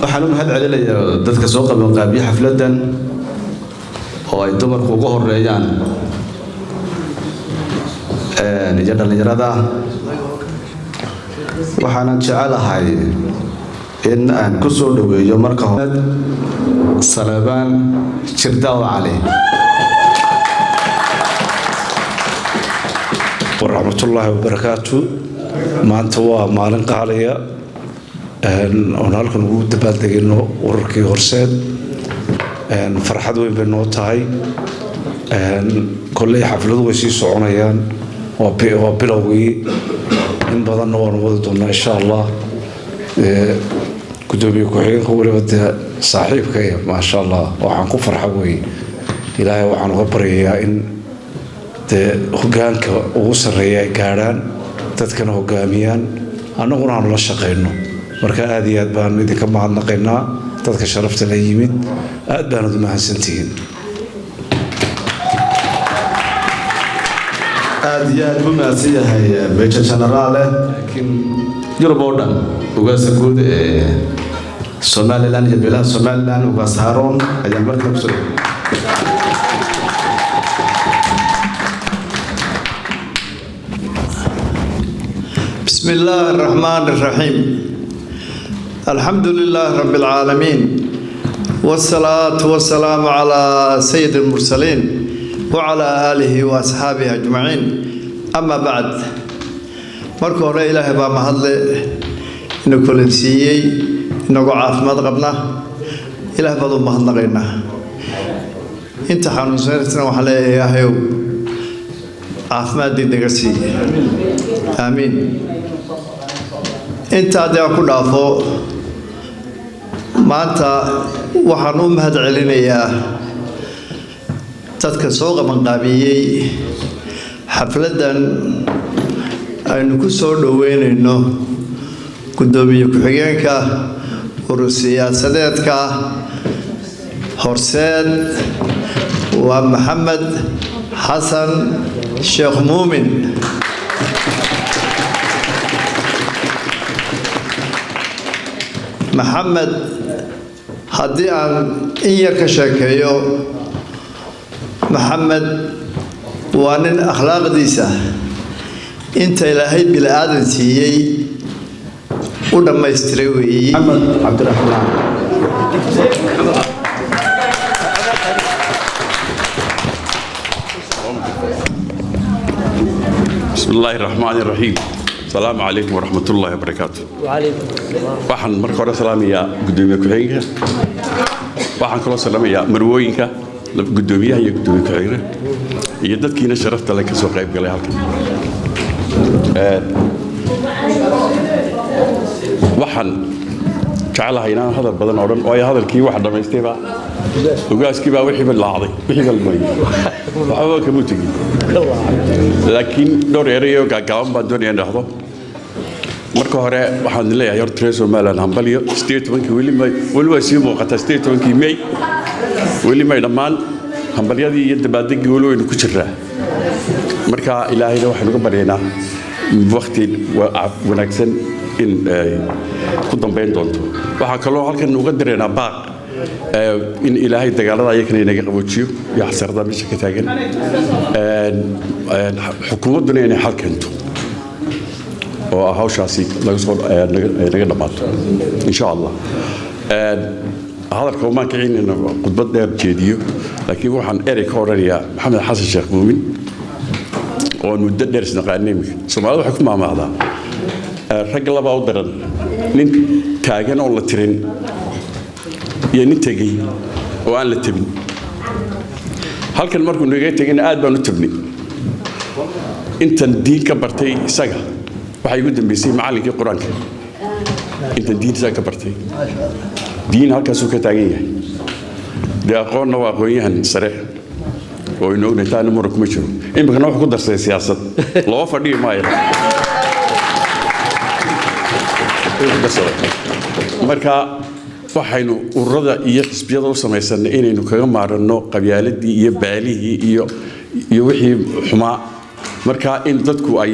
Waxaan u mahad celinayaa dadka soo qabanqaabiye xafladdan oo ay dumarku uga horeeyaan iyo dhallinyarada. Waxaanan jecelahay in aan ku soo dhoweeyo marka hore Saleebaan Jirdaaw Cali. Waraxmatullaahi wabarakaatu. Maanta waa maalin qaaliya oon halkan ugu dabaaldegayno ururkii Horseed. Farxad weyn bay noo tahay. Kolley xafladu way sii soconayaan, waa bilowgii, in badanna waanu wadi doonaa insha Allah. Gudoomiye ku-xigeenka weliba dee saaxiibkaya, maasha Allah, waxaan ku farxa weeye. Ilaahay waxaan uga baryayaa in dee hogaanka ugu sarreeya ay gaadhaan, dadkana hogaamiyaan, annaguna aanu la shaqayno. Marka aada iyo aad baan idinka mahadnaqaynaa dadka sharafta la yimid, aad baanad u mahadsantihiin. Aada iyo aad buu mahadsan yahay Major Generaale. Laakiin Yurub oo dhan ugaasa guud ee Somaliland iyo beelaha Somaliland, Ugaas Haaroon, ayaan markale kusoo. بسم الله الرحمن الرحيم، الحمد لله رب العالمين، والصلاة والسلام على سيد المرسلين وعلى آله وأصحابه أجمعين، أما بعد. Marka hore Ilaahay baa mahadle ina kulansiiyey inagoo caafimaad qabna. Ilaah baad u mahadnaqaynaa. Inta xanuunsanaysana waxaan leeyahay, Ilaahayow caafimaad degdega siiye, aamiin. Inta haddii aan ku dhaafo, maanta waxaan u mahad celinayaa dadka soo qabanqaabiyey xafladdan aynu ku soo dhoweynayno guddoomiye ku-xigeenka urur siyaasadeedka Horseed, waa Maxamed Xasan Sheekh Muumin. Maxamed haddii aan in yar ka sheekeeyo, Maxamed waa nin akhlaaqdiisa inta Ilaahay bili-aadan siiyey u dhammaystiray weeyi. Maxamed Cabdiraxmaan. بسم الله الرحمن الرحيم، السلام عليكم ورحمة الله وبركاته. Waxaan marka hore salaamayaa gudoomiye ku-xigeenka, waxaan kaloo salaamayaa marwooyinka, gudoomiyaha iyo gudoomiye ku-xigeenka iyo dadkiina sharafta le ka soo qayb galay halkan. Waxaan jeclahay inaan hadal badan odhan, waayo hadalkii waxa dhammaystayba ogaaskii baa, wixiiba laacday, wixiiba lumayay, waxbaba kamuu tegin. Laakiin dhowr erayoo gaagaaban baan doonaya in dhahdo. Marka hore waxaan leeyahay horta reer Somaliland hambalyo. 18-kii weli may, weli way sii muuqataa. 18-kii May weli may dhammaan hambalyadii iyo dabaaldegii, weli waynu ku jiraa. Marka Ilaahayna waxaynu ka baryaynaa waqti wanaagsan in ay ku dambayn doonto. Waxaa kaloo halkan uga diraynaa baaq in Ilaahay dagaalada ayakana inaga qaboojiyo iyo xasarada meesha ka taagan, xukuumadduna inay xal keento oo hawshaasi laga soo naga dhammaato insha Allah. Hadalka umaan kicin in khudbad dheer jeediyo, laakiin waxaan erey ka odhanayaa Maxamed Xasan Sheekh Muumin oo muddo dheer isnaqaanay. Iminka Soomaalida waxay ku maamaahdaa rag labaa u daran: nin taagan oon la tirin iyo nin tegey oo aan la tabin. Halkan markuu naga tegayna aad baan u tabnay. Intan diin ka bartay isaga waxay igu dambeysay macallinkii Qur-aanka. Intan diin isaga ka bartay, diin halkaasuu ka taagan yahay. Dee aqoonna waa aqoon-yahan sare oo aynu ognahay, taana muran kuma jiro. Iminkana wuxuu ku darsaday siyaasad, loo fadhiyi maayo ku darsaday. Marka waxaynu ururada iyo xisbiyada u samaysanay inaynu kaga maaranno qabyaaladii iyo baalihii iyo wixii xumaa. Marka in dadku ay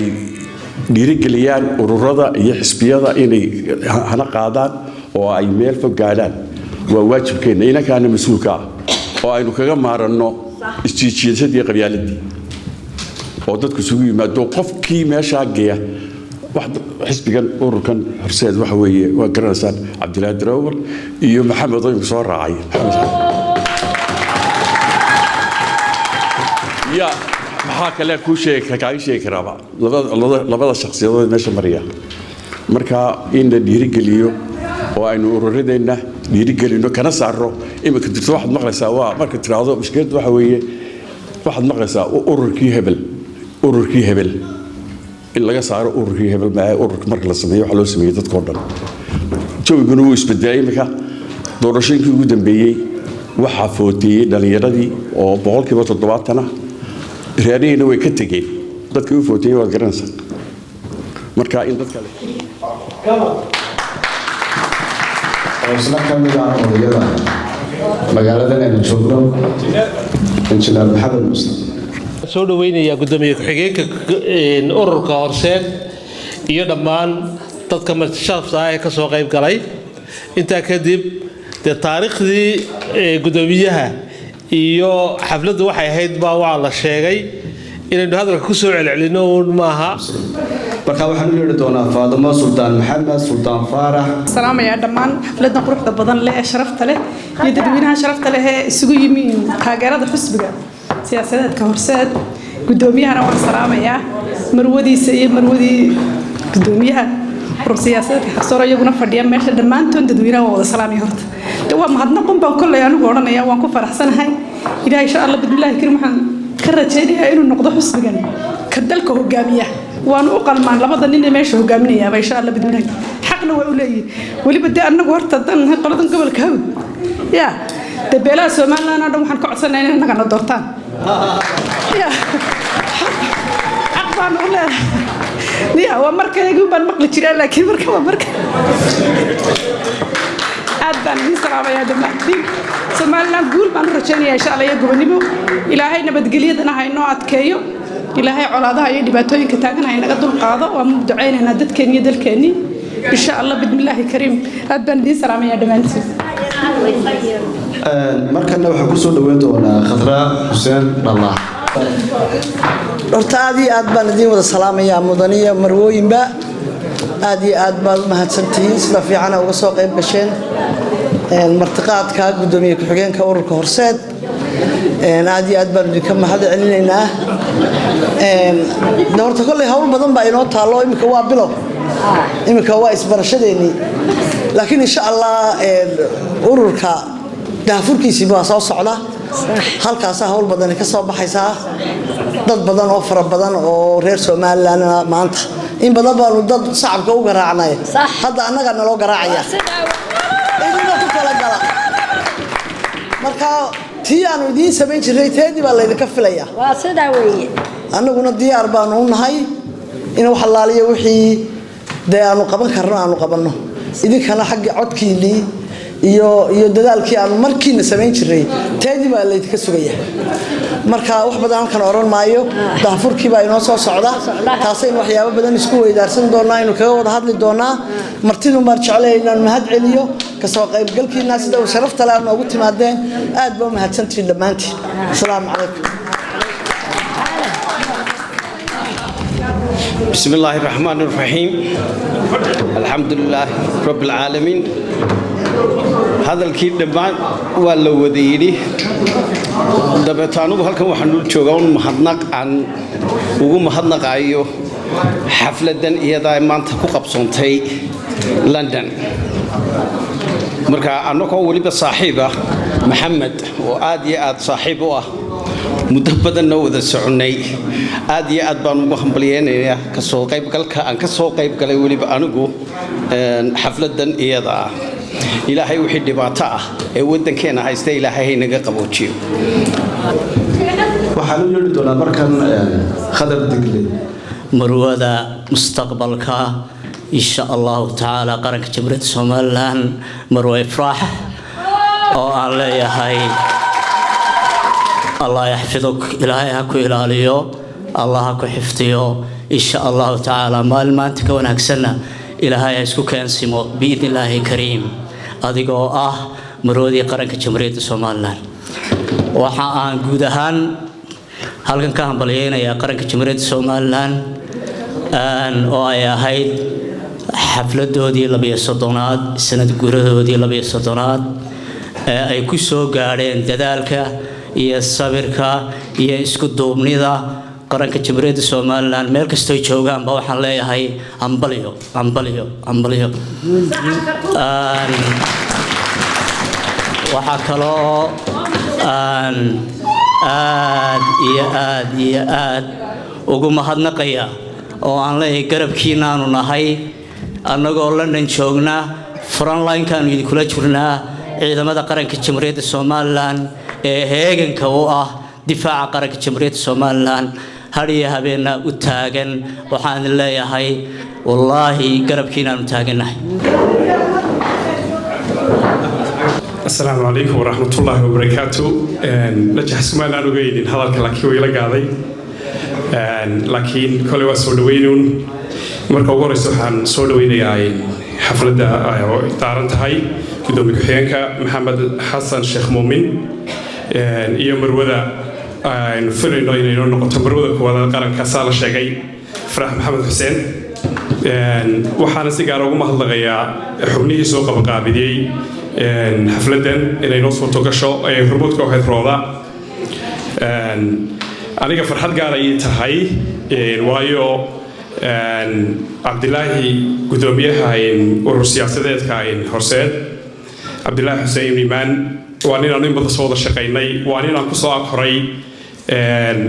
dhiirigeliyaan ururada iyo xisbiyada inay hana qaadaan Oo ay meel fog gaadhaan waa waajibkeenna, inankaana mas-uulka ah, oo aynu kaga maaranno isjiijiidashadii, qabyaaladii, oo dadku isugu yimaado qofkii meeshaa geeya. Wax xisbigan, ururkan Horseed, waxa weeye waa garanaysaan Cabdilaahi Darawal iyo Maxamed oo imika soo raacay. Ya, maxaa kale kuu sheegi, kaaga sheegi karaaba labada shakhsiyadood meesha maraya? Marka in la dhiirigeliyo oo aynu ururadeenna dhiirigelino, kana saarno iminka jirto. Waxaad maqlaysaa, waa marka tiraahdo mushkiladdu waxa weeye, waxaad maqlaysaa ururkii hebel, ururkii hebel. In laga saaro ururkii hebel maahe. Ururka marka la sameeyo waxaa loo sameeyey dadkoo dhan. Jawiguna wuu isbedelay. Iminka doorashooyinkii ugu dambeeyey waxaa footeeyey dhallinyaradii oo 70% ah. Reerihiina way ka tegeen dadkii u footeeyey, waad garanaysaa. Marka in dadka Oo isna ka mid ah odayada magaaladan aynu joogno, Injineer Maxamed Muuse. Soo dhaweynayaa guddoomiye ku-xigeenka ururka Horseed iyo dhammaan dadka martisharafta ah ee ka soo qayb galay. Intaa kadib, dee taariikhdii guddoomiyaha iyo xafladdu waxay ahayd baa waa la sheegay. Inaynu hadalka ku soo celcelino uun maaha. Marka waxaan u yeedhi doonaa Faadimo Suldaan Maxamed Suldaan Faarax. Salaamayaa dhammaan xafladan quruxda badan leh ee sharafta leh iyo dadweynaha sharafta leh ee isugu yimi taageerada xisbiga siyaasadeedka Horseed. Guddoomiyahana waan salaamayaa, marwadiisa iyo marwadii guddoomiyaha urur siyaasadeedka Xaqsoor iyaguna fadhiya meesha. Dhammaantoon dadweynaha waa wada salaamaya. Horta de waa mahadnaqun baan kolley anigu odhanaya. Waan ku faraxsanahay. Ilahay insha Allah bismillahi karim waxaan ka rajaynayaa inuu noqdo xisbigan ka dalka hogaamiya. Waanu u qalmaan labada nin ee meesha hogaaminayaaba, insha Allah bismillahi, xaqna waa u leeyihin. Weliba dee annagu horta dan qoladan gobolka Hawd ya dee beelaha Somaliland oo dhan waxaan ka codsanaa inay annagana doortaan. Ya, xaq baanu u leedahay. Ya, waa markayagii baan maqli jiraa, laakiin marka waa marka. Aad baan idin salaamayaa dhammaantiin. Somaliland guul baan u rajaynayaa insha Allah iyo gobonimo. Ilaahay nabadgelyadana ha inoo adkeeyo. Ilaahay colaadaha iyo dhibaatooyinka taagan ha inaga dulqaado. Waan mu ducaynaynaa dadkeenni iyo dalkeennii, insha Allah bismillaahi kariim. Aad baan idiin salaamayaa dhammaantiin. Markana waxaan kusoo dhaweyn doonaa Khadra Xuseen Dhallah. Horta aad iyo aad baan idiin wada salaamayaa, mudaniya marwooyinba. Aad iyo aad baad u mahadsantihiin sida fiicana uga soo qayb gasheen martiqaadka guddoomiye ku-xigeenka ururka Horseed. Aad iyo aad baan idinka mahad celinaynaa. De horta kolley hawl badan baa inoo taallo. Iminka waa bilow, iminka waa isbarashadeennii, laakiin insha Allah ururka daahfurkiisii baa soo socda. Halkaasaa hawl badani ka soo baxaysaa. Dad badan oo fara badan oo reer Somalilandna maanta in badan baanu dad shacabka u garaacnay, hadda annagaa naloo garaacaya, idina ku talagala. Marka tii aanu idiin samayn jirnay teedii baa laydinka filaya. Waa sidaa weeye. Annaguna diyaar baanu u nahay in wax allaaliyo wixii dee aanu qaban karno aanu qabanno. Idinkana xagga codkiinii iyo dadaalkii aanu markiina samayn jirnay teedii baa laydinka sugaya. Marka wax badan halkan oran maayo. Daahfurkii baa inoo soo socda, taasaynu waxyaabo badan isku weydaarsan doonaa, aynu kaga wada hadli doonaa. Martidun baan jeclaya inaan mahad celiyo kasoo qaybgalkiina sida uu sharafta le aad noogu timaadeen. Aad baa u mahadsantihiin dhammaantiin. Asalaamu calaykum. بسم الله الرحمن الرحيم، الحمد لله رب العالمين. Hadalkii dhammaan waa la wada yidhi. Dabeeto anugu halkan waxaan u joogaa un mahadnaq aan ugu mahadnaqaayo xafladan iyadaa maanta ku qabsoontay London. Marka annagoo weliba saaxiib ah Maxamed oo aad iyo aad saaxiib u ah, muddo badanna wada soconnay, aad iyo aad baan ugu hambalyeynayaa kasoo qaybgalka aan ka soo qayb galay weliba anigu xafladan iyada ah. Ilaahay wixii dhibaato ah ee waddankeena haysta Ilaahay haynaga qaboojiyo. Waxaan u yeedhi doonaa markan Khadar Digle. Marwada mustaqbalka insha Allahu tacaala qaranka Jamhuuriyadda Somaliland, Marwe Ifraax, oo aan leeyahay Allah yaxfiduk, Ilaahay ha ku ilaaliyo, Allah ha ku xifdiyo, insha Allahu tacaala maalin maanta ka wanaagsanna. Ilaahay ha isku keensimo biidni Illaahi kariim, adigoo ah marwadii qaranka Jamhuuriyadda Somaliland. Waxa aan guud ahaan halkan ka hambalyeynayaa qaranka Jamhuuriyadda Somaliland oo ay ahayd xafladoodii 32aad, sanad guuradoodii 32aad ee ay ku soo gaadheen dadaalka iyo sabirka iyo isku duubnida qaranka Jamhuuriyadda Somaliland. Meel kastoy joogaanba waxaan leeyahay hambalyo, hambalyo, hambalyo. Waxaa kaloo aan aad iyo aad iyo aad ugu mahadnaqaya oo aan leeyahay garabkiinaanu nahay, annagoo London joogna frontline-kaanu idinkula jirnaa, ciidamada qaranka Jamhuuriyadda Somaliland ee heeganka u ah difaaca qaranka Jamhuuriyadda Somaliland, har iyo habeenna u taagan. Waxaan idin leeyahay wallaahi garabkiinaanu taagannahay. Asalaamu calaykum waraxmatullaahi wabarakaatu. Najax sumaan ogeynin hadalka, laakiin way la gaaday, laakiin kole waa soo dhaweynuun. Marka ugu horeysa waxaan soo dhaweynayaa xafladda oo daaran tahay gudoomiye ku-xigeenka Maxamed Xasan Sheekh Muumin iyo marwada aynu filayno inay noo noqoto marwada koowaad qaranka, saa la sheegay, Farax Maxamed Xuseen. Waxaana si gaara ugu mahadnaqayaa xubnihii soo qabanqaabidiyey xafladdan inay noo suurto gasho ee hormuudka ahayd Rooda. Aniga farxad gaar ayay tahay, waayo Cabdilaahi, gudoomiyaha urur siyaasadeedka Horseed, Cabdilaahi Xuseen Iimaan, waa nin aanu in badan soo wada shaqaynay, waa nin aan kusoo aghoray,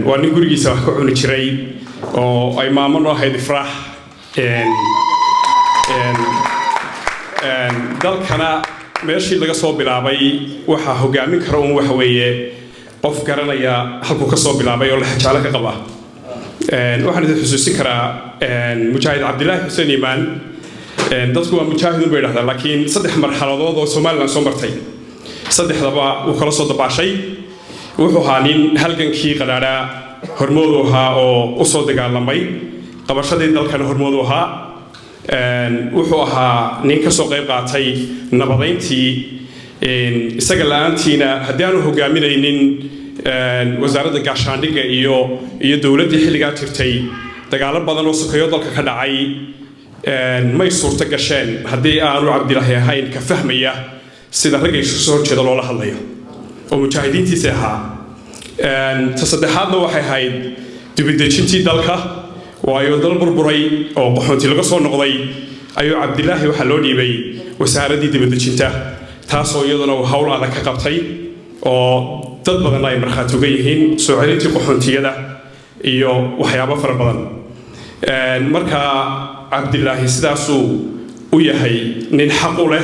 waa nin gurigiisa wax ka cuni jiray oo ay maamo noo ahayd Ifraax. Dalkana meeshii laga soo bilaabay waxaa hogaamin kara un waxa weeye qof garanaya halkuu ka soo bilaabay oo laxajaalo ka qaba. Waxaan idin xusuusin karaa mujaahid Cabdilaahi Xuseen Iimaan, dadku waa mujaahidun bay idhahdaan, laakiin saddex marxaladood oo Somaliland soo martay saddexdaba wuu kala soo dabaashay. Wuxuu ahaa nin halgankii qadhaadhaa hormoodu ahaa oo u soo dagaalamay qabashadii dalkana hormoodu ahaa. Wuxuu ahaa nin ka soo qayb qaatay nabadayntii. Isaga la-aantiina haddii aanu hogaaminaynin wasaaradda gaashaandhigga iyo dowladdii xilligaa jirtay, dagaalo badan oo sokeeyo dalka ka dhacay may suurto gasheen haddii aanu Cabdilaahi ahayn ka fahmaya sida ragga isu soo horjeeda loola hadlayo oo mujaahidiintiisi ahaa. Ta saddexaadna waxay ahayd dibidejintii dalka, waayo dal burburay oo qaxoonti laga soo noqday ayuu Cabdilaahi waxaa loo dhiibay wasaaraddii dibadejinta, taasoo iyaduna uu hawl adag ka qabtay oo dad badan ay markhaati uga yihiin soo celintii qaxoontiyada iyo waxyaabo fara badan. Marka Cabdilaahi sidaasuu u yahay nin xaq u leh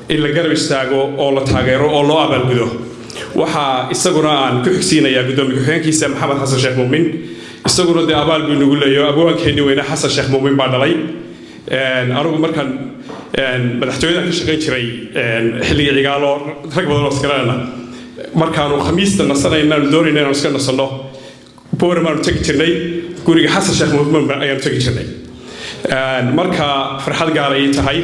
in la garab istaago oo la taageero oo loo abaalgudo. Waxaa isaguna aan ku xigsiinayaa gudoomiye ku-xigeenkiisa Maxamed Xasan Sheekh Muumin. Isaguna dee abaal buu nagu leeyo, abwaankeenii weyne Xasan Sheekh Muumin baa dhalay. Anigu markaan madaxtooyadan ka shaqayn jiray xilligii Cigaalo, rag badan oo iskaranana, markaanu Khamiista nasanayna aanu doonayna inaanu iska nasanno, Booramaanu tegi jirnay, guriga Xasan Sheekh Muumin ayaanu tegi jirnay. Marka farxad gaar ayay tahay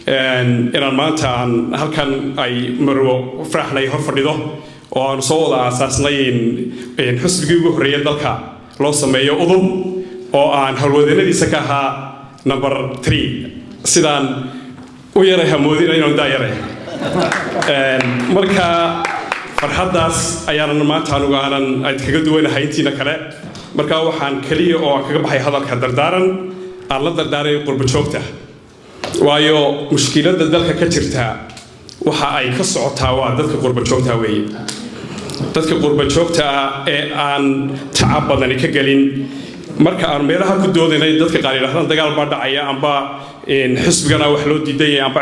inaan maanta aan halkan ay marwo Faraxnay hor fadhido oo aanu soo wada aasaasnay xusbigii ugu horreeyay dalka loo sameeyo, Udub, oo aan howlwadeennadiisa ka ahaa number 3. Sidaan u yaray hamoodina inaan daa yaray. Marka farxaddaas ayaanan maanta anugu aanan kaga duwanahay intiina kale. Marka waxaan keliya oo aan kaga baxay hadalka dardaaran aan la dardaaray qurbo joogta, waayo mushkiladda dalka ka jirta waxa ay ka socotaa waa dadka qurbo joogta weeye. Dadka qurbo joogta ah ee aan tacab badani ka gelin, marka aan meelaha ku doodaynay dadka qaar yidhahdaan dagaal baa dhacaya amba xisbigana wax loo diidan yahay amba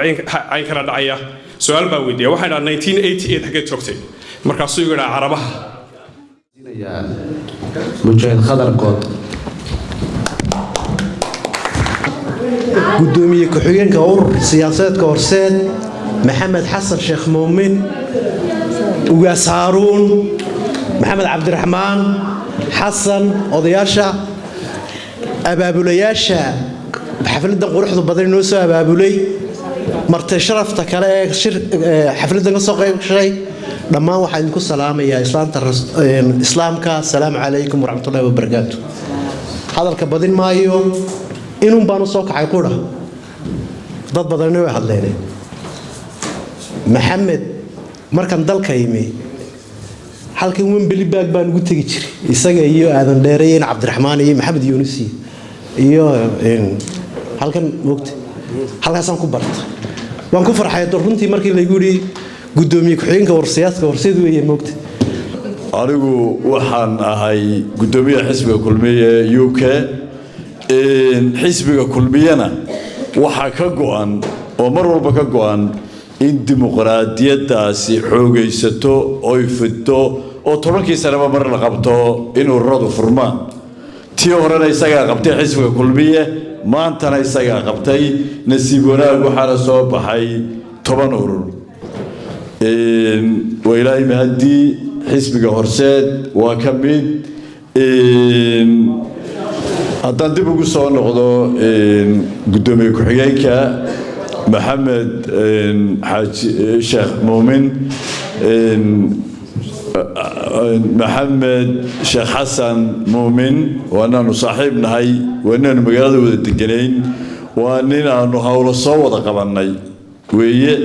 caynkana dhacaya, su-aal baa weydiiya, waxaan idhaha 1988 xaggeed joogtay? Markaasuu igu idhaha Carabaha. Mujaahid Khadar Good. Gudoomiye ku-xigeenka urur siyaasadeedka Horseed Maxamed Xasan Sheekh Muumin, Ugaas Haaruun Maxamed Cabdiraxmaan Xasan, odayaasha abaabulayaasha Xafladan quruxda badan inoo soo abaabulay, marti sharafta kale ee shir xafladan ka soo qayb gashay, dhammaan waxaan idinku salaamayaa islaanta islaamka. Asalaamu calaykum waraxmatullaahi wabarakaatu. Hadalka badin maayo, inun baan u soo kacay qura, dad badanina way hadleen. Maxamed markaan dalka imi, halkan Wembley Park baan ugu tegi jiray isaga iyo Aadan Dheere iyo Cabdiraxmaan iyo Maxamed Yuunus iyo halkan moogta, halkaasaan ku bartay. Waan ku farxay runtii markii laygu yidhi guddoomiye ku-xigeenka warsiyaaska Horseed weeye, moogta. Anigu waxaan ahay guddoomiyaha xisbiga Kulmiye UK. Xisbiga Kulmiyena waxaa ka go-an oo mar walba ka go-an in dimuqraadiyaddaasi xoogaysato oy fidto, oo 10kii sanaba mar la qabto in ururadu furmaan. Tii horena isagaa qabtay xisbiga Kulmiye, maantana isagaa qabtay. Nasiib wanaag waxaana soo baxay 10 urur. Waa Ilaahay mahadii. Xisbiga Horseed waa ka mid. Haddaan dib ugu soo noqdo guddoomiye ku-xigeenka Maxamed Xaaji Sheekh Muumin, Maxamed Sheekh Xasan Muumin, waa inaanu saaxiib nahay, waa inaanu magaalada wada deganayn, waa nin aanu howlo soo wada qabannay weeye.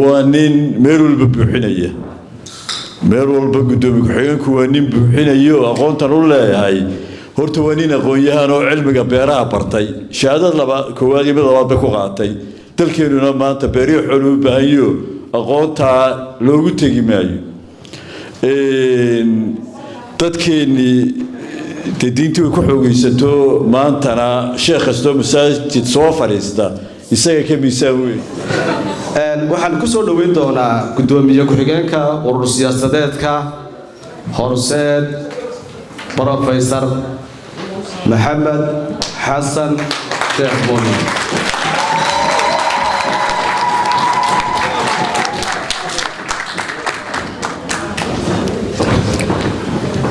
Waa nin meel walba buuxinaya, meel walba. Guddoomiye ku-xigeenku waa nin buuxinayo aqoontan u leeyahay. Horta waa nin aqoon-yahan oo cilmiga beeraha bartay, shahaadad laba koowaad iyo mid labaad bay ku qaatay. Dalkeenuna maanta beerihi xoolu u baahanyo, aqoontaa loogu tegi maayo. Dadkeennii dee diintii way ku xoogaysato, maantana sheekh kastoo masaajid soo fadhiista isaga ka miisaan weyn. Waxaan ku soo dhoweyn doonaa guddoomiye ku-xigeenka urur siyaasadeedka Horseed, Professor Maxamed Xasan Sheekh Muumin.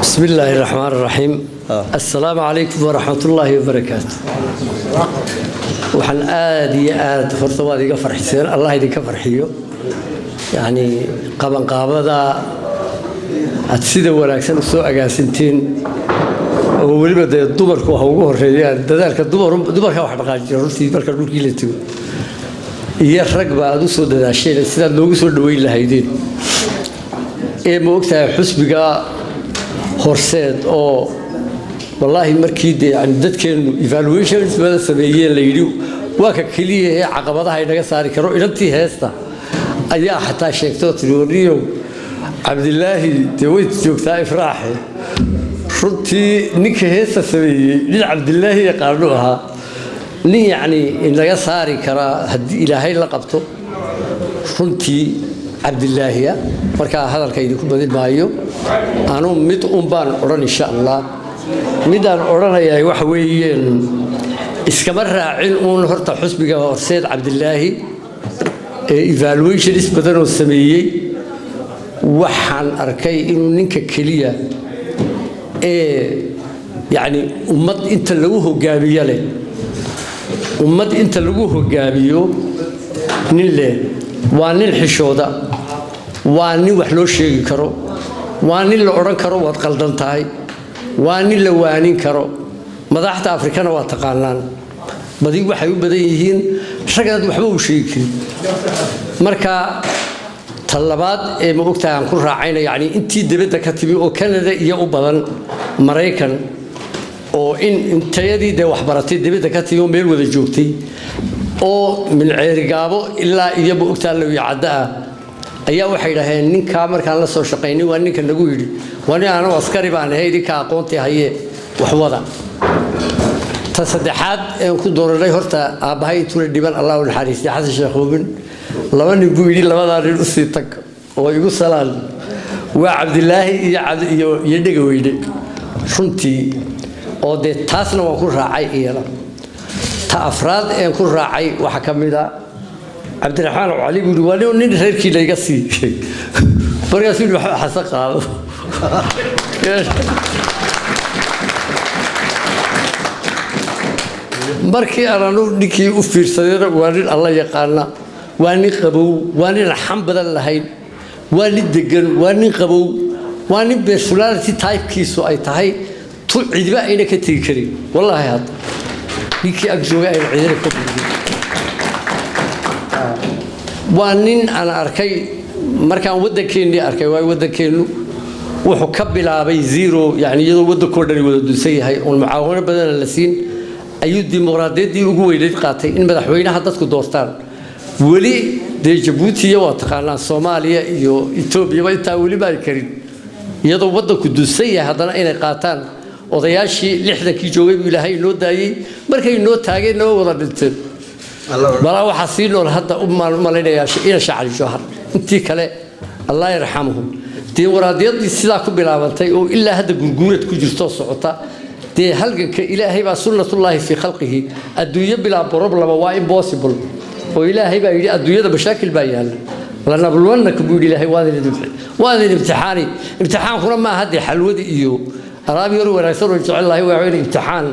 بسم الله الرحمن الرحيم. السلام عليكم ورحمة الله وبركاته. Waxaan aada iyo aada horta waad iga farxiseen, Allah idinka farxiyo. Yacni qabanqaabada aad sida wanaagsan u soo agaasintiin, oo weliba dee dumarku ha ugu horeeyaan dadaalka. Dumar, dumarka wax dhaqaajiya runtii marka dhulkii la tego, iyo ragba aad u soo dadaasheen sidaad loogu soo dhaweyn lahaydeen ee ma ogtahay xusbiga Horseed, oo wallaahi markii dee yani dadkeenu evaluations badan sameeyeen la yidhi waa ka keliya ee caqabadaha inaga saari karo. Inantii heesta ayaa xataa sheegtoo tiri, "Warniyow Cabdilaahi dee way joogtaa Ifraaxe." Runtii ninka heesta sameeyey nin Cabdilaahi yaqaanu ahaa, nin yacni inaga saari karaa haddii Ilaahay la qabto runtii Cabdilaahiya. Markaa hadalka idinku badin maayo, anuu mid un baan odhan insha Allah. Midaan odhanayaa waxa weeyeen, iskama raacin uun horta xusbiga Horseed Cabdilaahi ee evaluations badan oo sameeyey. Waxaan arkay inuu ninka keliya ee yacni ummad inta lagu hogaamiyo leh, ummad inta lagu hogaamiyo nin leh. Waa nin xishooda, waa nin wax loo sheegi karo, waa nin la odhan karo waad qaldan tahay, waa nin la waanin karo. Madaxda Afrikana waa taqaanaan, badi waxay u badan yihiin raganaad waxba u sheegi karin. Marka ta labaad ee ma ogtahay aan ku raacayna, yacni intii dibadda ka timi oo Canada iyo u badan Maraykan, oo in intayadii dee waxbaratay dibadda ka timi oo meel wada joogtay, oo min Ceerigaabo ilaa iyo ma ogtaha Lawiyo Cadda ah, ayaa waxay idhaaheen ninkaa markaan la soo shaqaynay waa ninka nagu yidhi, waa nin aanu askari baan ahay, idinka aqoontii haye waxwada. Ta saddexaad een ku dooranay, horta aabbahay intuuna dhiban, Allah u naxariistay, Xasan Sheekh Muumin, laba nin buu yidhi, labadaa nin usii tag oo igu salaan, waa Cabdilaahi iyo Dhegaweyne runtii, oo dee taasna waan ku raacay iyana. Ta afraad een ku raacay waxaa ka mid a Cabdiraxmaan Cali buu yidhi, waa nin reerkii layga sii. Markaasuu yidhi, waxba xasan qaado. Markii aan anu ninkii u fiirsadayna, waa nin Alla yaqaana, waa nin qabow, waa nin xam badan lahayn, waa nin degan, waa nin qabow, waa nin personality typekiisu ay tahay tu cidiba ayna ka tegi karin. Wallaahi hadda ninkii ag joogay ayna cidina ka tegi. Waa nin aan arkay markaan waddankeennii arkay, waayo waddankeennu wuxuu ka bilaabay zero, yani iyadoo waddankoo dhani wada dunsan yahay oon mucaawano badana la siin ayuu dimuqraadiyaddii ugu weyneyd qaatay, in madaxweynaha dadku doortaan. Weli dee Jabuutiya waa taqaanaa, Soomaaliya iyo Etoobiyaba intaa weli ma ay karin, iyadoo waddanku dunsan yahay haddana inay qaataan. Odayaashii 60-kii joogay buu Ilaahay inoo daayey, markay inoo taageenna way wada dhinteen. Balaa waxaa sii nool hadda u malaynayaa ina Shacali Jawhar, intii kale Allah yarxamuhum. Dimuqraadiyaddii sidaa ku bilaabantay oo ilaa hadda gurguurad ku jirto socota. Dee halganka Ilaahay baa sunnatullaahi fii khalqihi, adduunyo bilaa problema waa impossible, oo Ilaahay baa yidhi adduunyada mashaakil baa yaalla. Lanabluwannakum buu yidhi Ilaahay, waan idin imtixaani. Imtixaankuna maaha dee xalwadi iyo alaab yar wanaagsan oo jecel lahay, waa in imtixaan,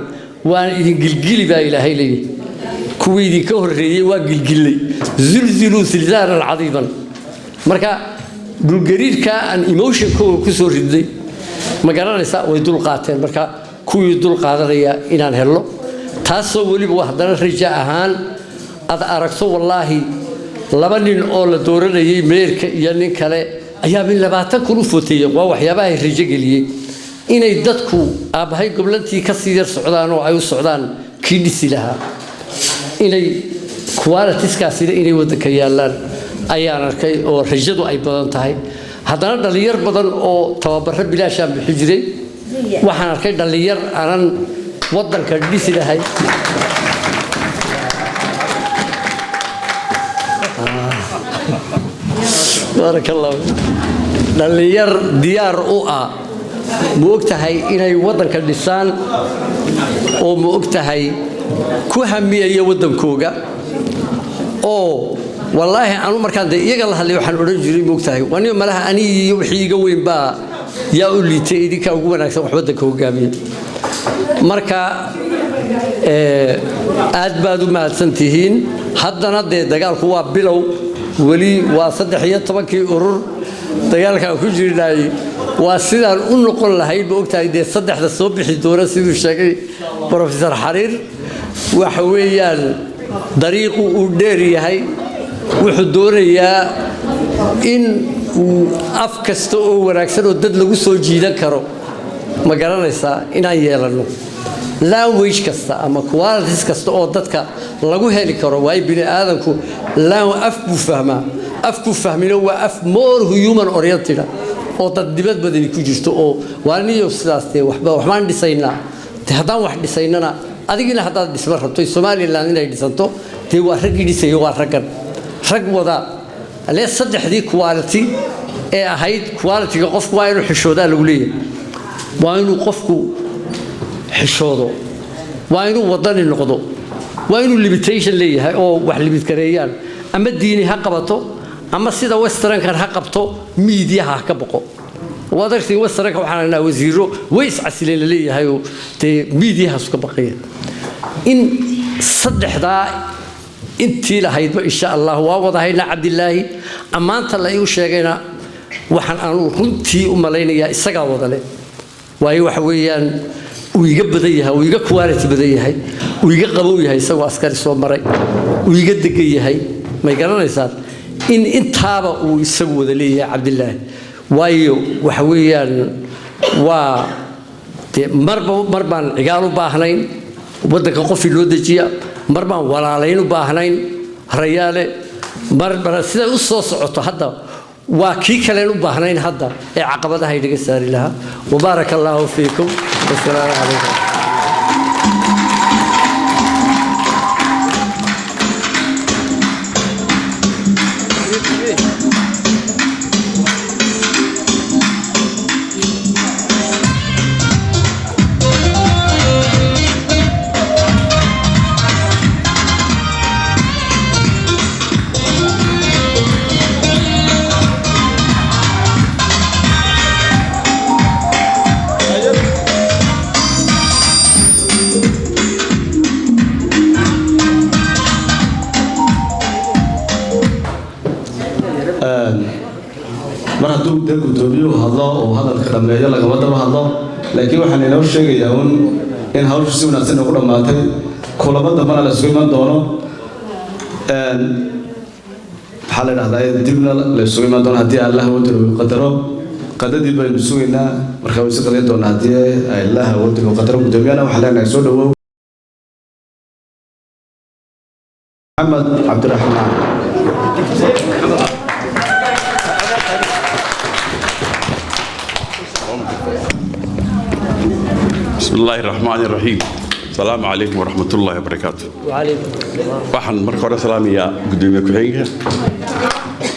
waan idin gilgili baa Ilaahay leeyahay. Kuwii idinka horreeyey waa gilgillay, zulziluu silsaalan cadiiman. Marka dhulgariirkaa aan emotionkooga ku soo ridnay, ma garanaysaa, way dul qaateen. Marka kuwii dul qaadanaya inaan helno, taasoo weliba haddana raja ahaan aad aragto. Wallaahi laba nin oo la dooranayay, meerka iyo nin kale, ayaa min 20,000 u footeeyeen. Waa waxyaabaha rajo geliyey inay dadku aabbahay goblantii ka sii yar socdaan oo ay u socdaan kii dhisi lahaa, inay qualitiskaasina inay waddanka yaallaan ayaan arkay oo rajadu ay badan tahay. Haddana dhallinyar badan oo tababaro bilaashaan bixi jiray, waxaan arkay dhallinyar aanan waddanka dhisi lahay. Baaraka Allah, dhallinyar diyaar u ah, ma og tahay, inay waddanka dhisaan oo, ma og tahay, ku hamiyaya waddankooga. Oo wallaahi anu markaan dee iyaga la hadlay waxaan odhan jiray, ma og tahay, waniba malaha anigi iyo wixii iga weyn baa yaa u liitay, idinkaa ugu wanaagsan wax waddanka hogaamiya. Marka aad baad u mahadsan tihiin. Haddana dee dagaalku waa bilow, weli waa 13-kii urur dagaalkaan ku jirnay, waa sidaan u noqon lahayd, ma ogtahay, dee saddexda soo bixi doona siduu sheegay Professor Xariir. Waxa weeyaan dariiqu uu dheer yahay, wuxuu doonayaa in uu af kasta oo wanaagsan oo dad lagu soo jiidan karo, ma garanaysaa, inaan yeelanno language kasta ama qualities kasta oo dadka lagu heli karo. Waayo bini aadanku af buu fahmaa, afku fahmino waa af more human oriented oo dad dibad badani ku jirto, oo waa niyo sidaas dee waxba waxbaan dhisaynaa. Dee haddaan wax dhisaynana, adigina haddaad dhisma rabto Somaliland inay dhisanto, dee waa raggii dhisaya, waa raggan, rag wada lee saddexdii quality ee ahayd. Qualityga qofku waa inuu xishoodaa lagu leeyahay, waa inuu qofku xishoodo, waa inuu wadani noqdo, waa inuu limitation leeyahay oo wax limit gareeyaan, ama diini ha qabato ama sida westernkan ha qabto, miidiyaha ha ka boqo. Waad aragtay westernka, waxaan aragnaa wasiiro way iscasileen laleeyahay oo dee miidiyahaas ka baqaya. In saddexdaa intii lahaydba insha Allah waa wada haynaa. Cabdilaahi ammaanta la igu sheegayna waxaan aanu runtii u malaynayaa isagaa wada leh, waayo waxa weeyaan uu iga badan yahay, uu iga quality badan yahay, uu iga qabow yahay, isagoo askari soo maray, uu iga degan yahay, may garanaysaan, in intaaba uu isagu wada leeyahay Cabdilaahi. Waayo waxa weeyaan waa dee marba mar baan cigaal u baahnayn waddanka qofii loo dejiya, mar baan walaalayn u baahnayn Rayaale, mar mar siday u soo socoto hadda waa kii kaleen u baahnayn hadda ee caqabadaha inaga saari lahaa. Wabaaraka allaahu fiikum, wasalaamu calaykum. Mar hadduu dee guddoomiyuhu hadlo oo hadalka dhammeeyo, lagama daba hadlo, laakiin waxaan inoo sheegayaa un in hawshu si wanaagsan inoogu dhammaatay, kulamo dambana la isugu iman doono. Maxaa la dhahdaa, dibna la isugu iman doono haddii Allah awoodda uu qadaro. Qadadii baynu sugaynaa, marka way si qadayn doonaa haddii Allah awoodda uu qadaro. Guddoomiyahana waxaan leenahay soo dhawow. Maxamed Cabdiraxmaan. بسم الله الرحمن الرحيم، السلام عليكم ورحمة الله وبركاته. وعليكم السلام. Waxaan marka hore salaamayaa gudoomiye ku-xigeenka,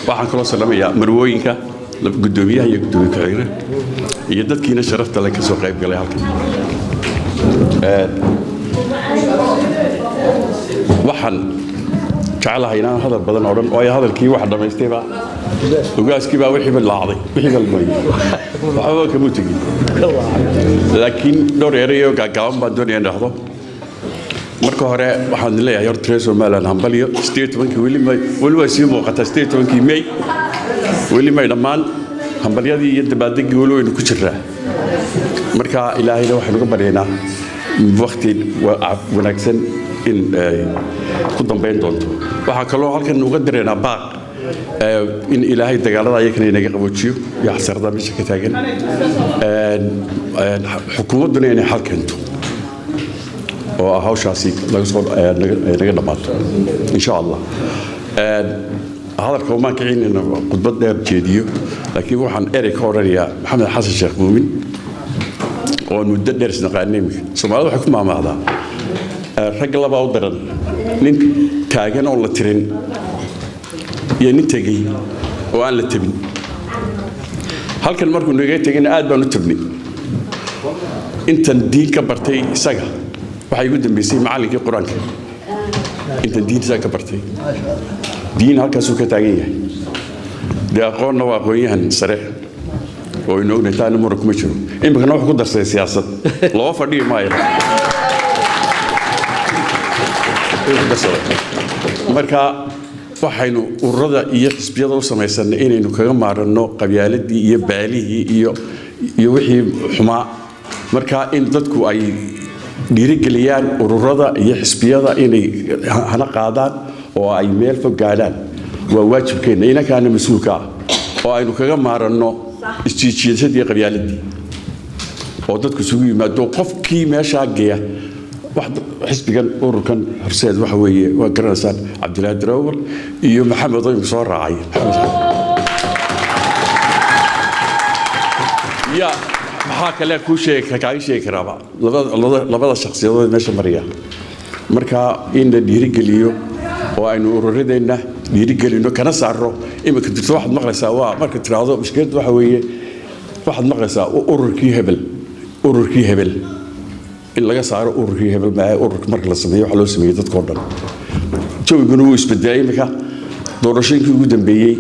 waxaan kaloo salaamayaa marwooyinka, gudoomiyaha iyo gudoomiye ku-xigeenka iyo dadkiina sharafta leh ka soo qayb galay halkan. Waxaan jeclahay inaan hadal badan odhan, waayo hadalkii waxa dhammaystayba ugaaskii baa wixiiba laacday, wixii galmay waxbaba kamuu tegin, laakiin dhowr erayoo gaagaaban baan doonaya in dhahdo. Marka hore waxaan leeyahay horta reer Somaliland hambalyo. 18-kii weli may, weli way sii muuqataa. 18-kii May weli may dhammaan hambalyadii iyo dabaaldegii, weli waynu ku jiraa. Marka Ilaahayna waxaynu ka baryaynaa waqti wanaagsan in ku dambayn doonto. Waxaa kaloo halkan uga direynaa baaq in Ilaahay dagaalada ayakana inaga qaboojiyo iyo xasarada meesha ka taagan, xukuumadduna inay xal keento oo ah hawshaasi laga soo naga dhammaato insha Allah. Hadalka umaan kicin in khudbad dheer jeediyo, laakiin waxaan erey ka odhanayaa Maxamed Xasan Sheekh Muumin oo muddo dheer isnaqaanay. Iminka Soomaalida waxay ku maamaahdaa rag labaa u daran: nin taagan oon la tirin iyo nin tegey oo aan la tabin. Halkan markuu naga tegayna aad baan u tabnay. Intan diin ka bartay isaga waxay igu dambeysay macallinkii Qur-aanka. Intan diin isaga ka bartay, diin halkaasuu ka taagan yahay. Dee aqoonna waa aqoon-yahan sare oo aynu ognahay, taana muran kuma jiro. Iminkana wuxuu ku darsaday siyaasad, loo fadhiyi maayo. Marka waxaynu ururada iyo xisbiyada u samaysanay inaynu kaga maaranno qabyaaladii iyo baalihii iyo wixii xumaa. Marka in dadku ay dhiirigeliyaan ururada iyo xisbiyada inay hana qaadaan oo ay meel fog gaadhaan waa waajibkeenna, inankaana mas-uulka ah, oo aynu kaga maaranno isjiijiidashadii qabyaaladii oo dadku isugu yimaado qofkii meeshaa geeya. Wax xisbigan ururkan Horseed waxa weeye waa garanaysaan, Cabdilaahi Darawal iyo Maxamed oo imika soo raacay. Ya maxaa kale kuu sheegi kaaga sheegi karaaba labada shakhsiyadood meesha maraya. Marka in la dhiirigeliyo oo aynu ururadeenna dhiirigelino kana saarno iminka jirto. Waxaad maqlaysaa waa marka tiraahdo mushkiladdu waxa weeye, waxaad maqlaysaa ururkii hebel, ururkii hebel. In laga saaro ururkii hebel maahe. Ururka marka la sameeyo waxaa loo sameeyey dadkoo dhan. Jawiguna wuu isbedelay. Iminka doorashooyinkii ugu dambeeyey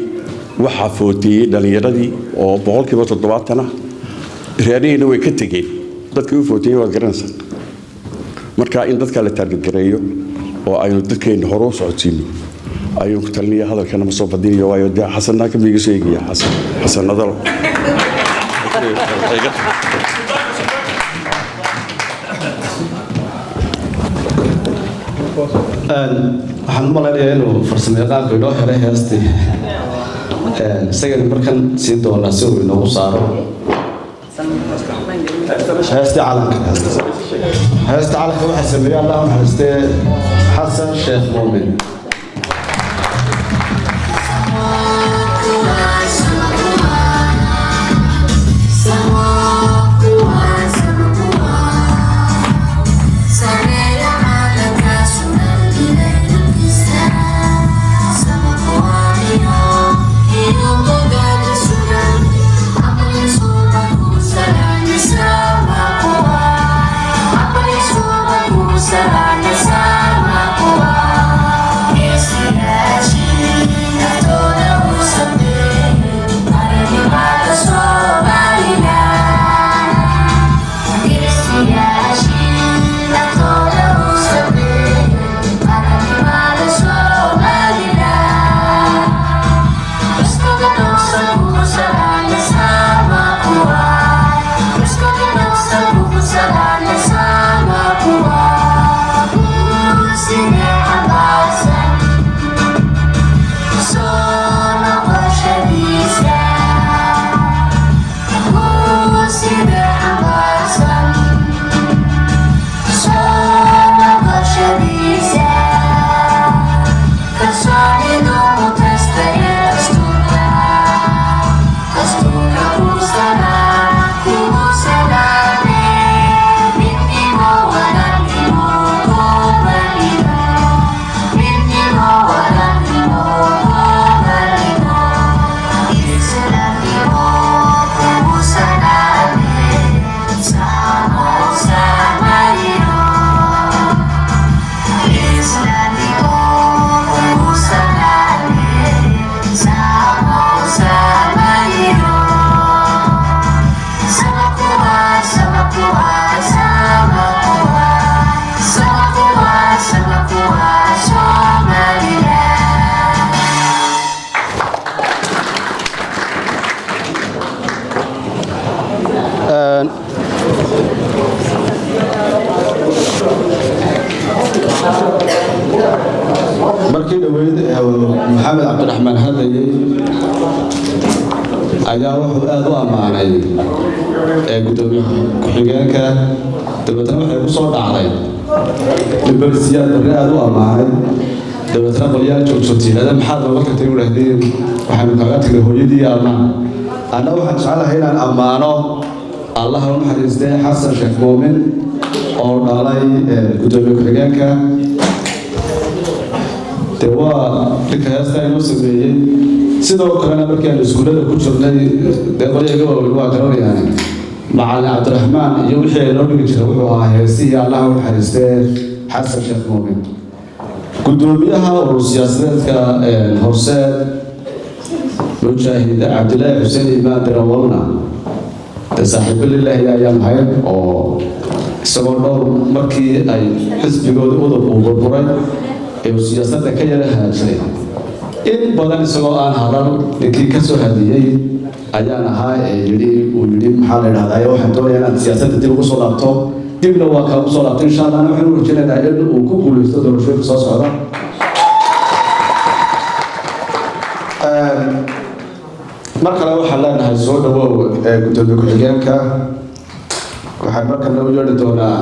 waxaa footeeyey dhallinyaradii oo 70% ah, reerihiina way ka tegeen dadkii u footeeyey, waad garanaysaa. Marka in dadka la target gareeyo oo aynu dadkeena hore u socodsiino ayuu ku talinaya. Hadalkana ma soo badinayo, waayo dee Xasanna ka miiga soo eegaya, Xasan Xasanadalo. Waxaan u malaynayaa inuu farsamayaqaanku inoo helay heestii, isagana markan siin doonaa si uu inoogu saaro heestii calanka. Heesta calanka waxaa sameeyey, Allah u naxariistee, Xasan Sheekh Muumin. Sama kuat. Cabdiraxmaan hadlayay ayaa wuxuu aada u ammaanay gudoomiye ku-xigeenka. Dabeetna waxay ku soo dhacday in Siyaad Barre aada u ammaanay. Dabeetna qolyaal joogjoogtay yidhahdeen, "Maxaad nooga tagtay?" U dhahdeen, "Waxaynu kaaga tagnay hooyadii ammaan." Anna waxaan jeclahay inaan ammaano Allaha u naxariistay Xasan Sheekh Muumin oo dhalay gudoomiye ku-xigeenka. Dee waa ninka heestaa inoo sameeyey. Sidoo kalena markii aan iskuullada ku jirnay, dee qolyaga waaweyn waa garanayaan, macallin Cabdiraxmaan iyo wixii ay noo dhigi jiray wuxuu ahaa heesihii Allaha u naxariistee Xasan Sheekh Muumin. Gudoomiyaha urur siyaasadeedka Horseed, Mujaahid Cabdilaahi Xuseen Iimaan Dirawalna, dee saaxiibo lilaahi ayaan ahayn, oo isagoo dhowr markii ay xisbigooda Udub uu burburay ee uu siyaasadda ka yara haajiray, in badan isagoo aan hadal ninkii ka soo hadiyey ayaan ahaa ee yidhi, uu yidhi, maxaa la yidhahdaa, "Waxaan doonayaa inaad siyaasadda dib ugu soo laabto." Dibna waa kaa ugu soo laabto, insha Allah. Waxaan u rajaynaynaa in uu ku guuleysto doorashooyinka soo socda. Mar kale waxaan leenahay soo dhawow gudoomiye ku-xigeenka. Waxaan markana u yeedhi doonaa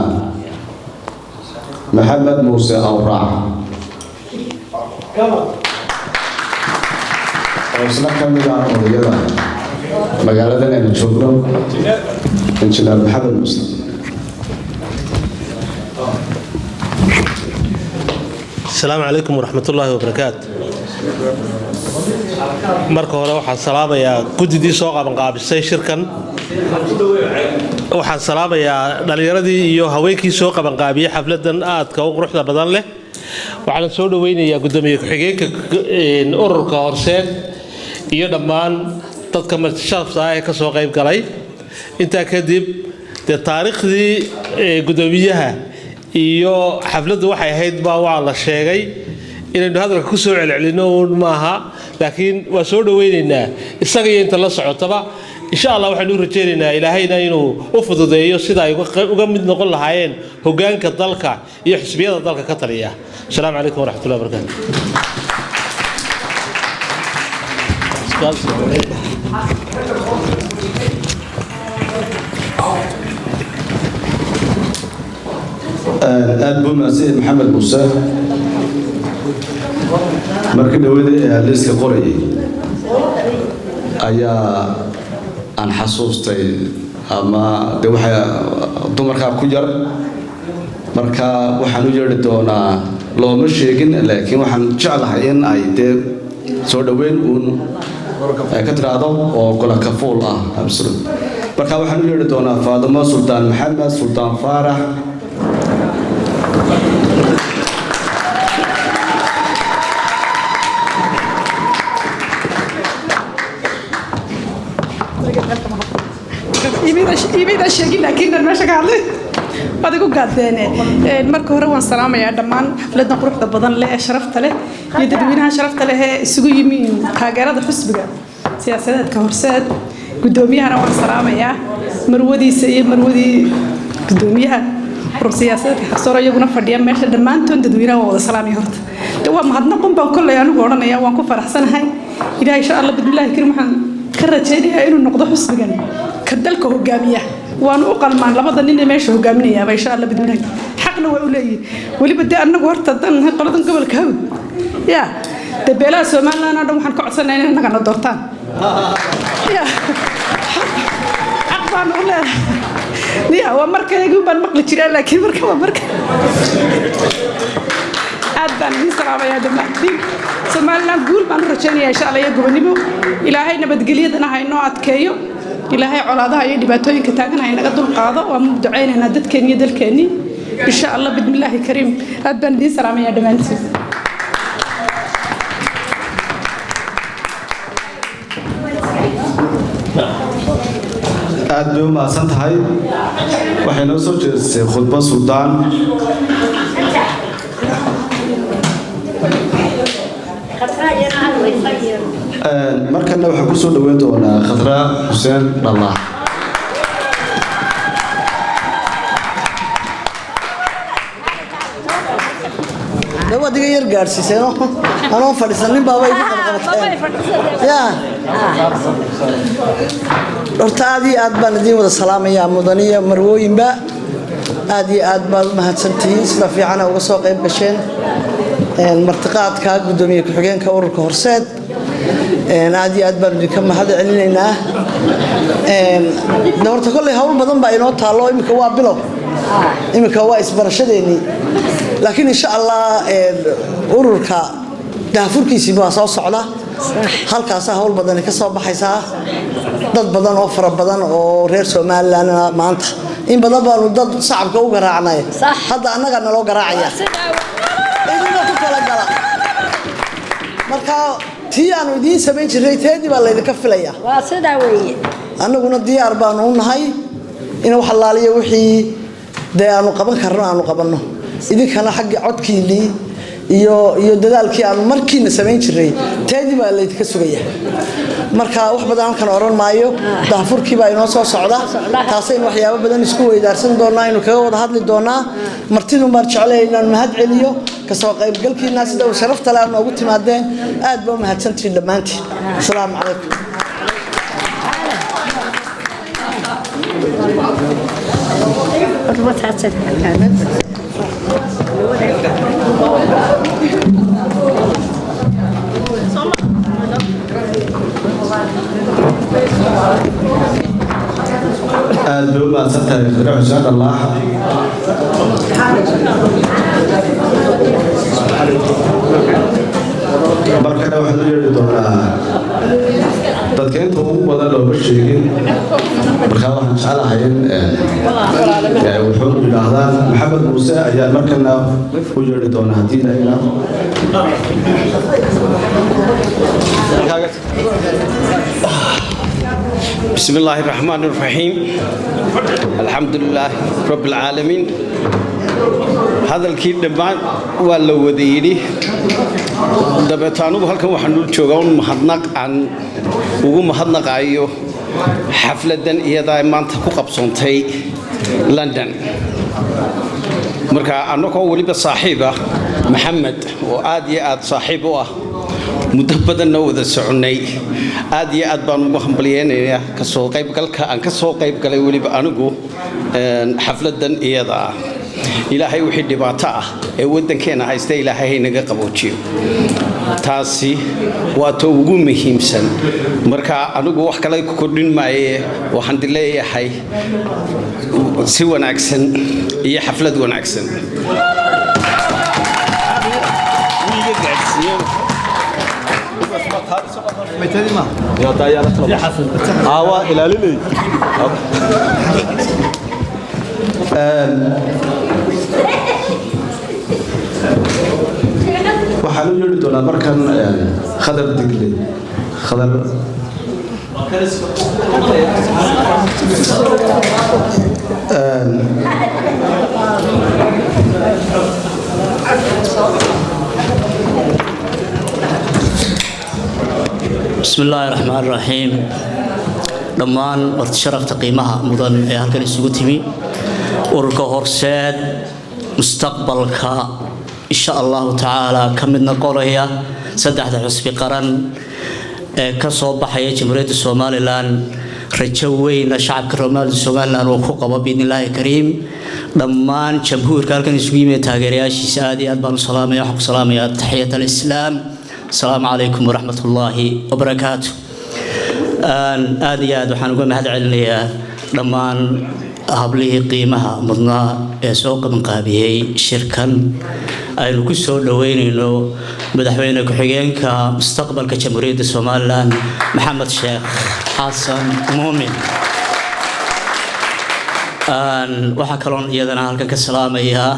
Maxamed Muuse Awraac oo isna ka mid ah odayada magaaladan aynu joogno, Injineer Maxamed Muuse. Asalaamu calaykum waraxmatullaahi wabarakaatu. Marka hore waxaan salaamayaa guddidii soo qabanqaabisay shirkan. Waxaan salaamayaa dhallinyaradii iyo haweenkii soo qabanqaabiyey xafladan aadka u quruxda badan leh. Waxaan soo dhaweynayaa guddoomiye ku-xigeenka ururka Horseed iyo dhammaan dadka martisharafta ah ee ka soo qayb galay. Intaa kadib, dee taariikhdii guddoomiyaha iyo xafladdu waxay ahayd baa waa la sheegay. Inaynu hadalka ku soo celcelino uun maaha, laakiin waa soo dhaweynaynaa isaga iyo inta la socotaba. Insha Allah waxaynu u rajaynaynaa Ilaahayna inuu u fududeeyo sida ay uga mid noqon lahaayeen hoggaanka dalka iyo xisbiyada dalka ka taliya. Asalaamu calaykum waraxmatullahi wabarakaatu. Aad buu mahadsan Maxamed Muuse. Markii dhawada ee liiska qorayay ayaa aan xasuustay, ama de waxay dumarkaa ku yar. Marka waxaan u yeedhi doonaa, looma sheegin, laakiin waxaan jeclahay in ay dee soo dhoweyn uun ay ka tiraahdo oo gola kafuul ah, absolute. Marka waxaan u yeedhi doonaa Faadimo Suldaan Maxamed Suldaan Faarax. Iimida sheegin, laakiin dan meesha ka hadlay waad igu gaadeene. Marka hore waan salaamayaa dhammaan xafladan quruxda badan leh ee sharafta leh iyo dadweynaha sharafta leh ee isugu yimi taageerada xisbiga siyaasadeedka Horseed. Guddoomiyahana waan salaamayaa, marwadiisa iyo marwadii gudoomiyaha urur siyaasadeedka Xaqsoor iyaguna fadhiya meesha. Dhammaantood dadweynaha waa wada salaamaya. Horta de waa mahadnaqun baan kolley anigu odhanaya. Waan ku faraxsanahay. Ilahay insha Allah bismillahi karim waxaan ka rajaynayaa inuu noqdo xisbigan ka dalka hogaamiya. Waanu u qalmaan labada nin ee meesha hogaaminayaaba, insha Allah bismillahi, xaqna waa u leeyihin. Weliba dee annagu horta dan qoladan gobolka Hawd ya dee beelaha Somaliland oo dhan waxaan ka codsanaa inay annagana doortaan. Ya xaq baanu u leedahay. Ya waa markayagii baan maqli jiraa, laakiin marka waa marka. Aad baan idin salaamayaa dhammaantiin. Somaliland guul baan u rajaynayaa insha Allah iyo gobonimo. Ilaahay nabadgelyadana ha inoo adkeeyo. Ilaahay colaadaha iyo dhibaatooyinka taagan ha inaga dul qaado. Waan mu ducaynaynaa dadkeenni iyo dalkeennii, insha Allah bismillaahi kariim. Aad baan idin salaamayaa dhammaantiin. Aad bay u mahadsan tahay. Waxay noo soo jeedisay khudbad suldaan. Markana waxaan kusoo dhaweyn doonaa Khadra Xuseen Dhallah. Waad Iga yar gaadhsiiseenoo anoo fadhiisanin baaba igu qabqabateen. Ya, horta aad iyo aad baan idiin wada salaamayaa, mudaniyo marwooyinba. Aad iyo aad baad u mahadsantihiin sida fiicana uga soo qayb gasheen martiqaadka guddoomiye ku-xigeenka ururka Horseed. Aad iyo aad baan idinka mahad celinaynaa. De horta kolley hawl badan baa inoo taallo. Iminka waa bilow, iminka waa isbarashadeennii, laakiin insha Allah ururka daahfurkiisii baa soo socda. Halkaasaa hawl badani ka soo baxaysaa. Dad badan oo fara badan oo reer Somalilandna maanta in badan baanu dad shacabka u garaacnay, hadda annagaa naloo garaacaya, idinka ku talagala. Marka tii aanu idiin samayn jirnay teedii baa laydinka filaya. Waa sidaa weeye. Annaguna diyaar baanu u nahay in wax allaaliyo wixii dee aanu qaban karno aanu qabanno, idinkana xagga codkiinii iyo dadaalkii aanu markiina samayn jirnay teedii baa laydinka sugaya. Marka wax badan halkan oran maayo. Daahfurkii baa inoo soo socda, taasaynu waxyaabo badan isku weydaarsan doonaa, aynu kaga wada hadli doonaa. Martidun baan jeclaya inaan mahad celiyo kasoo qaybgalkiina sida uu sharafta le aad noogu timaadeen. Aad baa u mahadsantihiin dhammaantiin. Asalaamu calaykum. Aad bay u mahadsan tahay Khadre Xuseen Dhallaax. Markana waxaan u yeedhi doonaa dadka inta ugu badan looma sheegin, markaa waxaan jeclahay in wuxuu yidhaahdaan. Maxamed Muuse ayaan markana u yeedhi doonaa haddii la yidhaahdo. بسم الله الرحمن الرحيم، الحمد لله رب العالمين. Hadalkii dhammaan waa la wada yidhi. Dabeeto anugu halkan waxaan u joogaa un mahadnaq aan ugu mahadnaqayo xafladan iyadaa maanta ku qabsoontay London. Marka annagoo weliba saaxiib ah Maxamed oo aad iyo aad saaxiib u ah, muddo badanna wada soconnay, aad iyo aad baan ugu hambalyeynayaa kasoo qaybgalka aan ka soo qayb galay weliba anigu xafladan iyada ah. Ilaahay wixii dhibaato ah ee waddankeena haysta Ilaahay haynaga qaboojiyo, taasi waa ta ugu muhiimsan. Marka anigu wax kale ku kordhin maaye, waxaan leeyahay si wanaagsan iyo xaflad wanaagsan. Waxaan u yeedhi doonaa markan Khadar Digle. Khadar. بسم الله الرحمن الرحيم. Dhammaan marti sharafta qiimaha mudan ee halkan isugu timi, ururka Horseed mustaqbalka insha Allahu tacaala ka mid noqonaya saddexda xusbi qaran ee ka soo baxaya Jamhuuriyadda Somaliland, rajo weyna shacabka Somaliland uu ku qabo biidnillaahi kariim. Dhammaan jamhuurka halkan isugu yimid, taageerayaashiisa, aad iyo aad baan u salaamaya. Waxaan ku salaamayaa taxiyat alislaam, asalaamu calaykum waraxmat ullaahi wabarakaatu. Aad iyo aad waxaan uga mahad celinayaa dhammaan hablihii qiimaha mudnaa ee soo qabanqaabiyey shirkan aynu ku soo dhoweynayno madaxweyne ku-xigeenka mustaqbalka Jamhuuriyadda Somaliland, Maxamed Sheekh Xasan Muumin. Waxaa kaloon iyadana halkan ka salaamayaa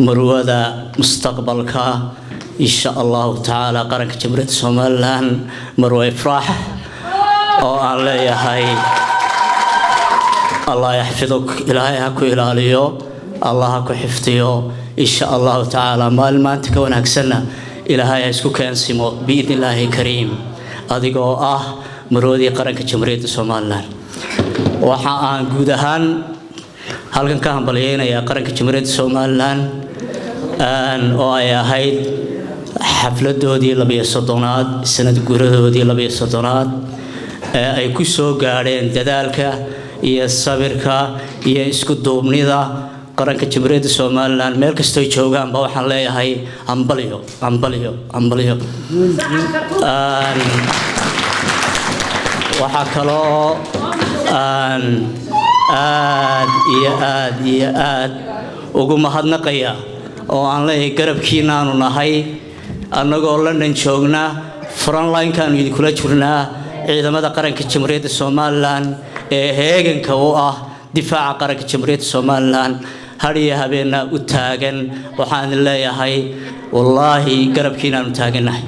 marwada mustaqbalka insha Allahu tacaala qaranka Jamhuuriyadda Somaliland, Marwe Ifraax, oo aan leeyahay Allah yaxfiduk, Ilaahay ha ku ilaaliyo, Allah ha ku xifdiyo. Insha Allahu tacaala maalin maanta ka wanaagsanna Ilaahay ha isku keensimo biidni illaahi kariim, adigoo ah marwadii qaranka Jamhuuriyadda Somaliland. Waxa aan guud ahaan halkan ka hambalyeynayaa qaranka Jamhuuriyadda Somaliland. Oo ay ahayd xafladoodii 32aad, sanad guuradoodii 32aad ee ay ku soo gaadheen dadaalka iyo sabirka iyo isku duubnida qaranka Jamhuuriyadda Somaliland. Meel kastoy joogaanba waxaan leeyahay hambalyo, hambalyo, hambalyo. Waxaa kaloo aan aad iyo aad iyo aad ugu mahadnaqaya oo aan leeyahay garabkiinaanu nahay, annagoo London joogna frontline-kaanu idinkula jirnaa, ciidamada qaranka Jamhuuriyadda Somaliland ee heeganka u ah difaaca qaranka Jamhuuriyadda Somaliland, har iyo habeenna u taagan. Waxaan idin leeyahay wallaahi garabkiinaanu taagannahay,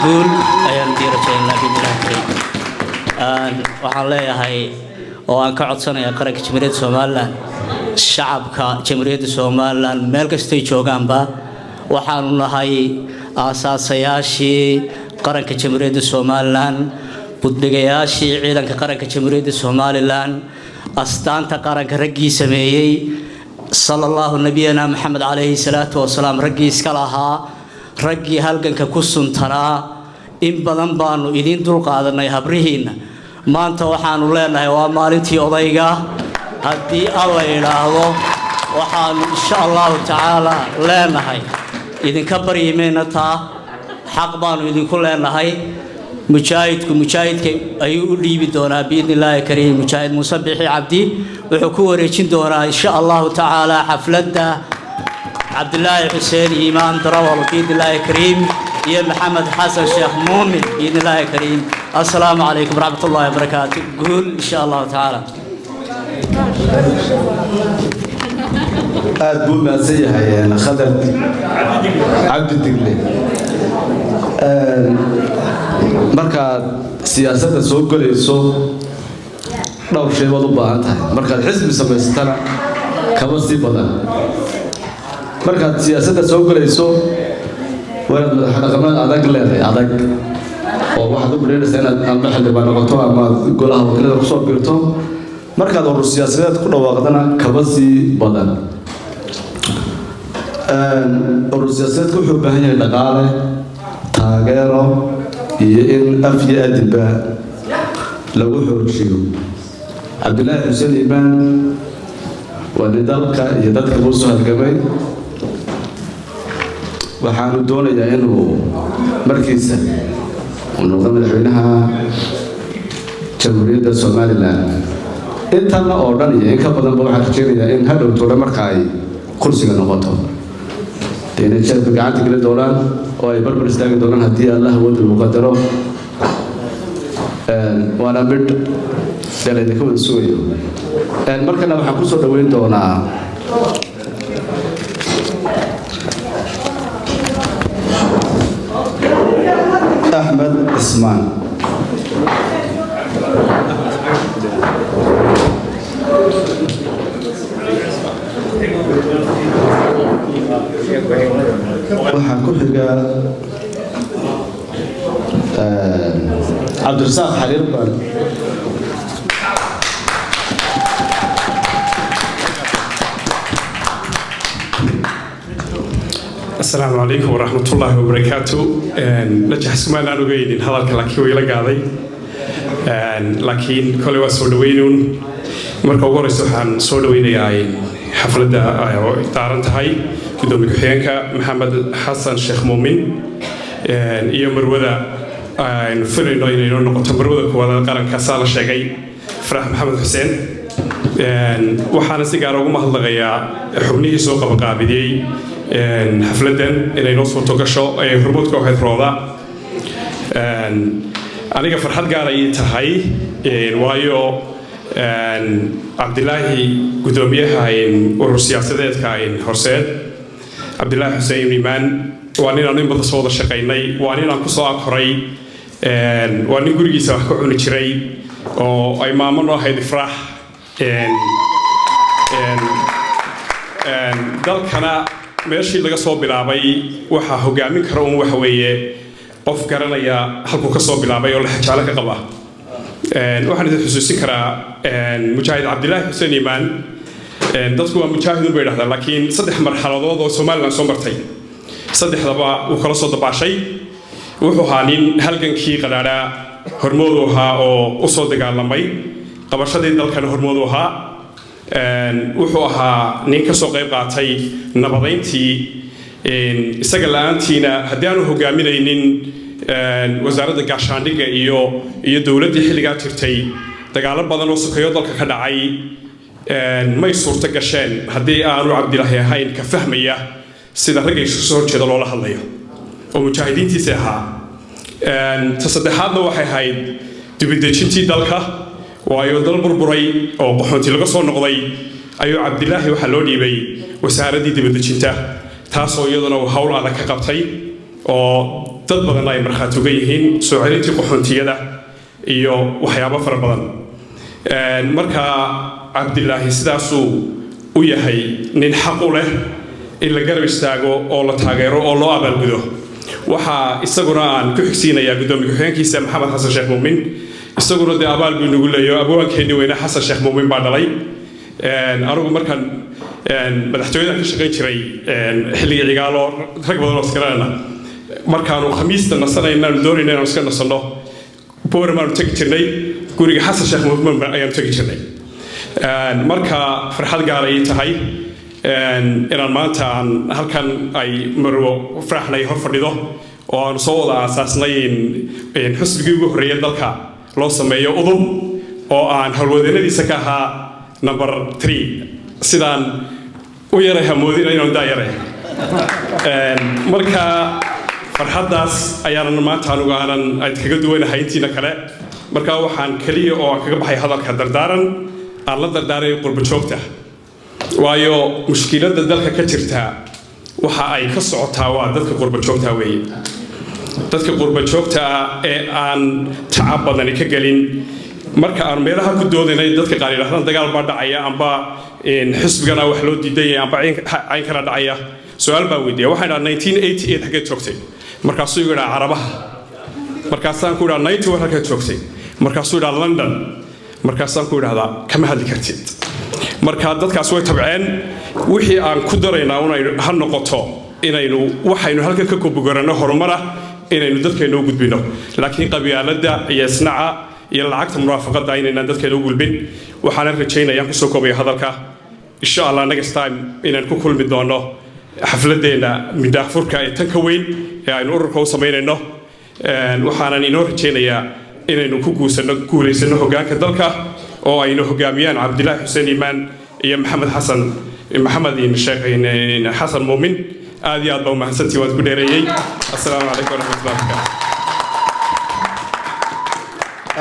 guul ayaan idin rajaynaa biidnillahi kariim. Waxaan leeyahay oo aan ka codsanayaa qaranka Jamhuuriyadda Somaliland, shacabka Jamhuuriyadda Somaliland meel kastay joogaanba, waxaanu nahay aasaasayaashii qaranka Jamhuuriyadda Somaliland, buddhigayaashii ciidanka qaranka Jamhuuriyadda Somaliland, astaanta qaranka raggii sameeyey, sala allahu nabiyana Maxamed calayhi salaatu wasalaam raggii iska lahaa, raggii halganka ku suntanaa. In badan baanu idiin dulqaadanay habrihiinna. Maanta waxaanu leenahay waa maalintii odayga. Haddii Alla idhaahdo, waxaanu insha Allahu tacaala leenahay idinka baryi mayna, taa xaq baanu idinku leenahay. Mujaahidku mujaahidka ayuu u dhiibi doonaa biidni illaahi kariim. Mujaahid Muuse Bixi Cabdi wuxuu ku wareejin doonaa insha Allahu tacaala xafladda Cabdilaahi Xuseen Iimaan Darawal biidni illaahi kariim iyo Maxamed Xasan Sheekh Muumin biidni illaahi kariim. Assalaamu calaykum waraxmat ullahi wabarakaatu. Guul insha Allahu tacaala. Aad buu mahadsan yahay Khadar Cabdi Digle. Markaad siyaasadda soo gelayso dhowr shay baad u baahan tahay, markaad xisbi samaysatana kama sii badan. Markaad siyaasadda soo gelayso waa inaad madax dhaqameed adag leedahay, adag oo waxaad u badheynaysaa inaad ama xildhibaan noqoto ama aad golaha wakiilada kusoo biirto. Markaad urur siyaasadeed ku dhawaaqdana kama sii badan. Urur siyaasadeedku wuxuu u baahan yahay dhaqaale, taageero iyo in af iyo adinba lagu xoojiyo. Cabdilaahi Xuseen Iimaan waa nin dalka iyo dadka buu soo halgamay. Waxaanu doonayaa inuu markiisa uu noqdo madaxweynaha Jamhuuriyadda Somaliland. Intanna oo dhan iyo in ka badanba waxaan rajeynayaa in hadhow toole marka ay kursiga noqoto dee inay jeebka gacanta geli doonaan oo ay barbar istaagi doonaan haddii Allah awoodda uu qadaro. Waana midh dee laydinka wada sugayo. Markana waxaan kusoo dhoweyn doonaa Axmed Cismaan. Waxaa ku xiga Cabdirasaaq Xariir baan. Asalaamu calaykum waraxmatullaahi wabarakaatu. Najax sumaan aan ogeynin hadalka, laakiin way la gaaday, laakiin koley waa soo dhaweynuun. Marka ugu horeysa waxaan soo dhaweynayaa xafladda ay daaran tahay gudoomiye ku-xigeenka Maxamed Xasan Sheekh Muumin iyo marwada aynu filayno inay noo noqoto marwada koowaad ee qaranka, saa la sheegay, Farax Maxamed Xuseen. Waxaana si gaara ugu mahadnaqayaa xubnihii soo qabanqaabidiyey xafladdan inay noo suurto gasho ee hormuudka ahayd Rooda. Aniga farxad gaar ay tahay, waayo Cabdilaahi, gudoomiyaha urur siyaasadeedka Horseed, Cabdilaahi Xuseen Iimaan, waa nin aan in badan soo wada shaqaynay, waa nin aan kusoo aghoray, waa nin gurigiisa wax ka cuni jiray oo ay maamo noo ahayd Ifraax. Dalkana meeshii laga soo bilaabay waxaa hogaamin kara uun waxa weeye qof garanaya halkuu ka soo bilaabay oo laxajaalo ka qaba. Waxaan idin xusuusin karaa mujaahid Cabdilaahi Xuseen Iimaan. Dadku waa mujaahidun bay idhahdaan, laakiin saddex marxaladood oo Somaliland soo martay saddexdaba wuu kala soo dabaashay. Wuxuu ahaa nin halgankii qadhaadhaa hormoodu ahaa oo u soo dagaalamay qabashadii dalkana hormoodu ahaa. Wuxuu ahaa nin ka soo qayb qaatay nabadayntii. Isaga la-aantiina, haddii aanu hogaaminaynin wasaaradda gaashaandhigga iyo dowladdii xilligaa jirtay, dagaalo badan oo sokeeyo dalka ka dhacay may suurto gasheen haddii aanu Cabdilaahi ahayn ka fahmaya sida ragga isu soo horjeeda loola hadlayo oo mujaahidiintiisi ahaa. Ta saddexaadna waxay ahayd dibidejintii dalka, waayo dal burburay oo qaxoonti laga soo noqday ayuu Cabdilaahi waxaa loo dhiibay wasaaraddii dibadejinta, taasoo iyaduna uu hawl adag ka qabtay oo dad badan ay markhaati uga yihiin soo celintii qaxoontiyada iyo waxyaabo fara badan. Marka Cabdilaahi sidaasuu u yahay nin xaq u leh in la garab istaago oo la taageero oo loo abaalgudo. Waxaa isaguna aan ku xigsiinayaa guddoomiye ku-xigeenkiisa Maxamed Xasan Sheekh Muumin. Isaguna dee abaal buu nagu leeyo, abwaankeenni weyne Xasan Sheekh Muumin baa dhalay. Anigu markaan madaxtooyadan ka shaqayn jiray xilligii Cigaalo, rag badan oo iskalanana, markaanu Khamiista nasanayna, aanu doonayna inaanu iska nasanno, Booramaanu tegi jirnay, guriga Xasan Sheekh Muumin ayaanu tegi jirnay. Marka farxad gaar ay tahay inaan maanta aan halkan ay marwo Faraxnay hor fadhido oo aanu soo wada aasaasnay xusbigii ugu horreeyay dalka loo sameeyo, UDUB, oo aan howlwadeennadiisa ka ahaa number 3. Sidaan u yaray hamoodina inaan daa yaray. Marka farxaddaas ayaanan maanta anugu aanan kaga duwanahay intiina kale. Marka waxaan keliya oo aan kaga baxay hadalka dardaaran aan la dardaaray qurbo joogta, waayo mushkiladda dalka ka jirta waxa ay ka socotaa waa dadka qurbo joogta weeye. Dadka qurbo joogta ah ee aan tacab badani ka gelin, marka aan meelaha ku doodaynay, dadka qaar yidhahdaan dagaal baa dhacaya amba xisbigana wax loo diidan yahay amba caynkana dhacaya, su-aal baan weydiiya. Waxaan idhaha, 1988 xaggeed joogtay? Markaasuu igu idhaha, Carabaha. Markaasaan ku idhaha, 91 halkeed joogtay? Markaasuu idhaha, London. Markaasaan ku idhahdaa, kama hadli kartid. Marka dadkaas way tabceen. Wixii aan ku daraynaa unaynu ha noqoto inaynu waxaynu halkan ka kobogaranno horumara inaynu dadkayna u gudbino, laakiin qabyaaladda iyo isnaca iyo lacagta munaafaqadda inaynaan dadkayna u gudbin. Waxaana rajaynayaan kusoo koobaya hadalka, insha Allah next time inaan ku kulmi doono xafladeenna midhaafurka ee tan ka weyn ee aynu ururka u samaynayno. Waxaanan inoo rajaynayaa inaynu ku guusano guulaysano hoggaanka dalka oo aynu hogaamiyaan Cabdilaahi Xuseen Iimaan iyo Maxamed Xasan, Maxamed Sheekh Xasan Muumin. Aad iyo aad baa umahadsantii, waad ku dheereeyey. Assalaamu calaykum waraxmatullahi wabarakaatu.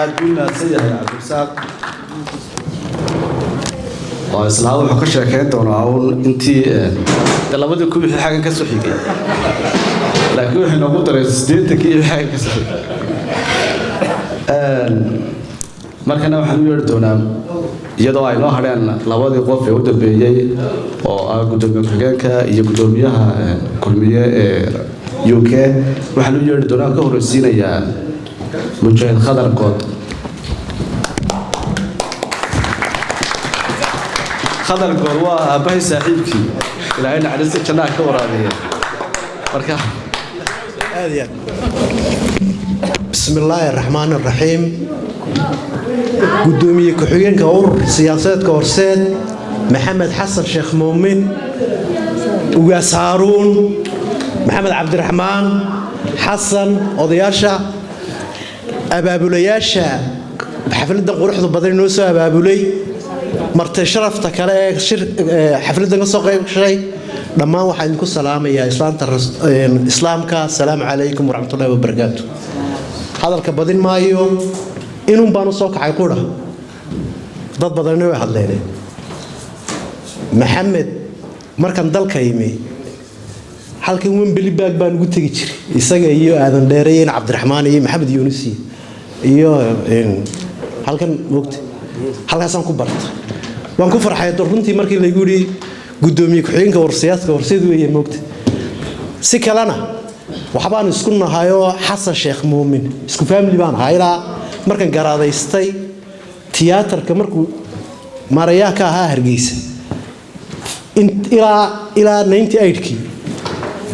Aad buu mahadsan yahay Cabdirasaaq. Waa islaa wuxuu ka sheekeyn doonaa uun intii de labadii ku wixii xaggan ka soo xigay, laakiin wuxuu inoogu daray 80-kii iyo xaggan ka soo xigay. Markana waxaan u yeedhi doonaa, iyadoo ay noo hadheen labadii qof ee u dambeeyey oo ah guddoomiye ku-xigeenka iyo guddoomiyaha Kulmiye ee UK, waxaan u yeedhi doonaa, ka horreysiinayaa Mujaahid Khadar Good. Khadar Good waa aabbahay saaxiibkii, Ilaahay naxariista jannaha ka waraabiya. Marka aad iyo aad. بسم الله الرحمن الرحيم. Gudoomiye ku-xigeenka urur siyaasadeedka Horseed Maxamed Xasan Sheekh Muumin, Ugaas Haaruun, Maxamed Cabdiraxmaan Xasan, odayaasha abaabulayaasha xafladdan quruxda badan inoo soo abaabulay, marti sharafta kale ee shir xafladdan ka soo qayb gashay, dhammaan waxaan idinku salaamayaa islaanta islaamka, asalaamu calaykum waraxmatullaahi wabarakaatu. Hadalka badin maayo, inun baan u soo kacay qura, dad badanina way hadleen. Maxamed markaan dalka imi, halkan Wembley Park baan ugu tegi jiray isaga iyo Aadan Dheere iyo Cabdiraxmaan iyo Maxamed Yuunus iyo halkan moogta, halkaasaan ku bartay. Waan ku farxay runtii markii laygu yidhi gudoomiye ku-xigeenka warsiyaaska Horseed weeye. Moogta, si kalena waxbaan isku nahayoo Xasan Sheekh Muumin isku family baan ahaa. Ilaa markaan garaadaystay tiyaatarka markuu maarayaa ka ahaa Hargeysa. Ilaa 98kii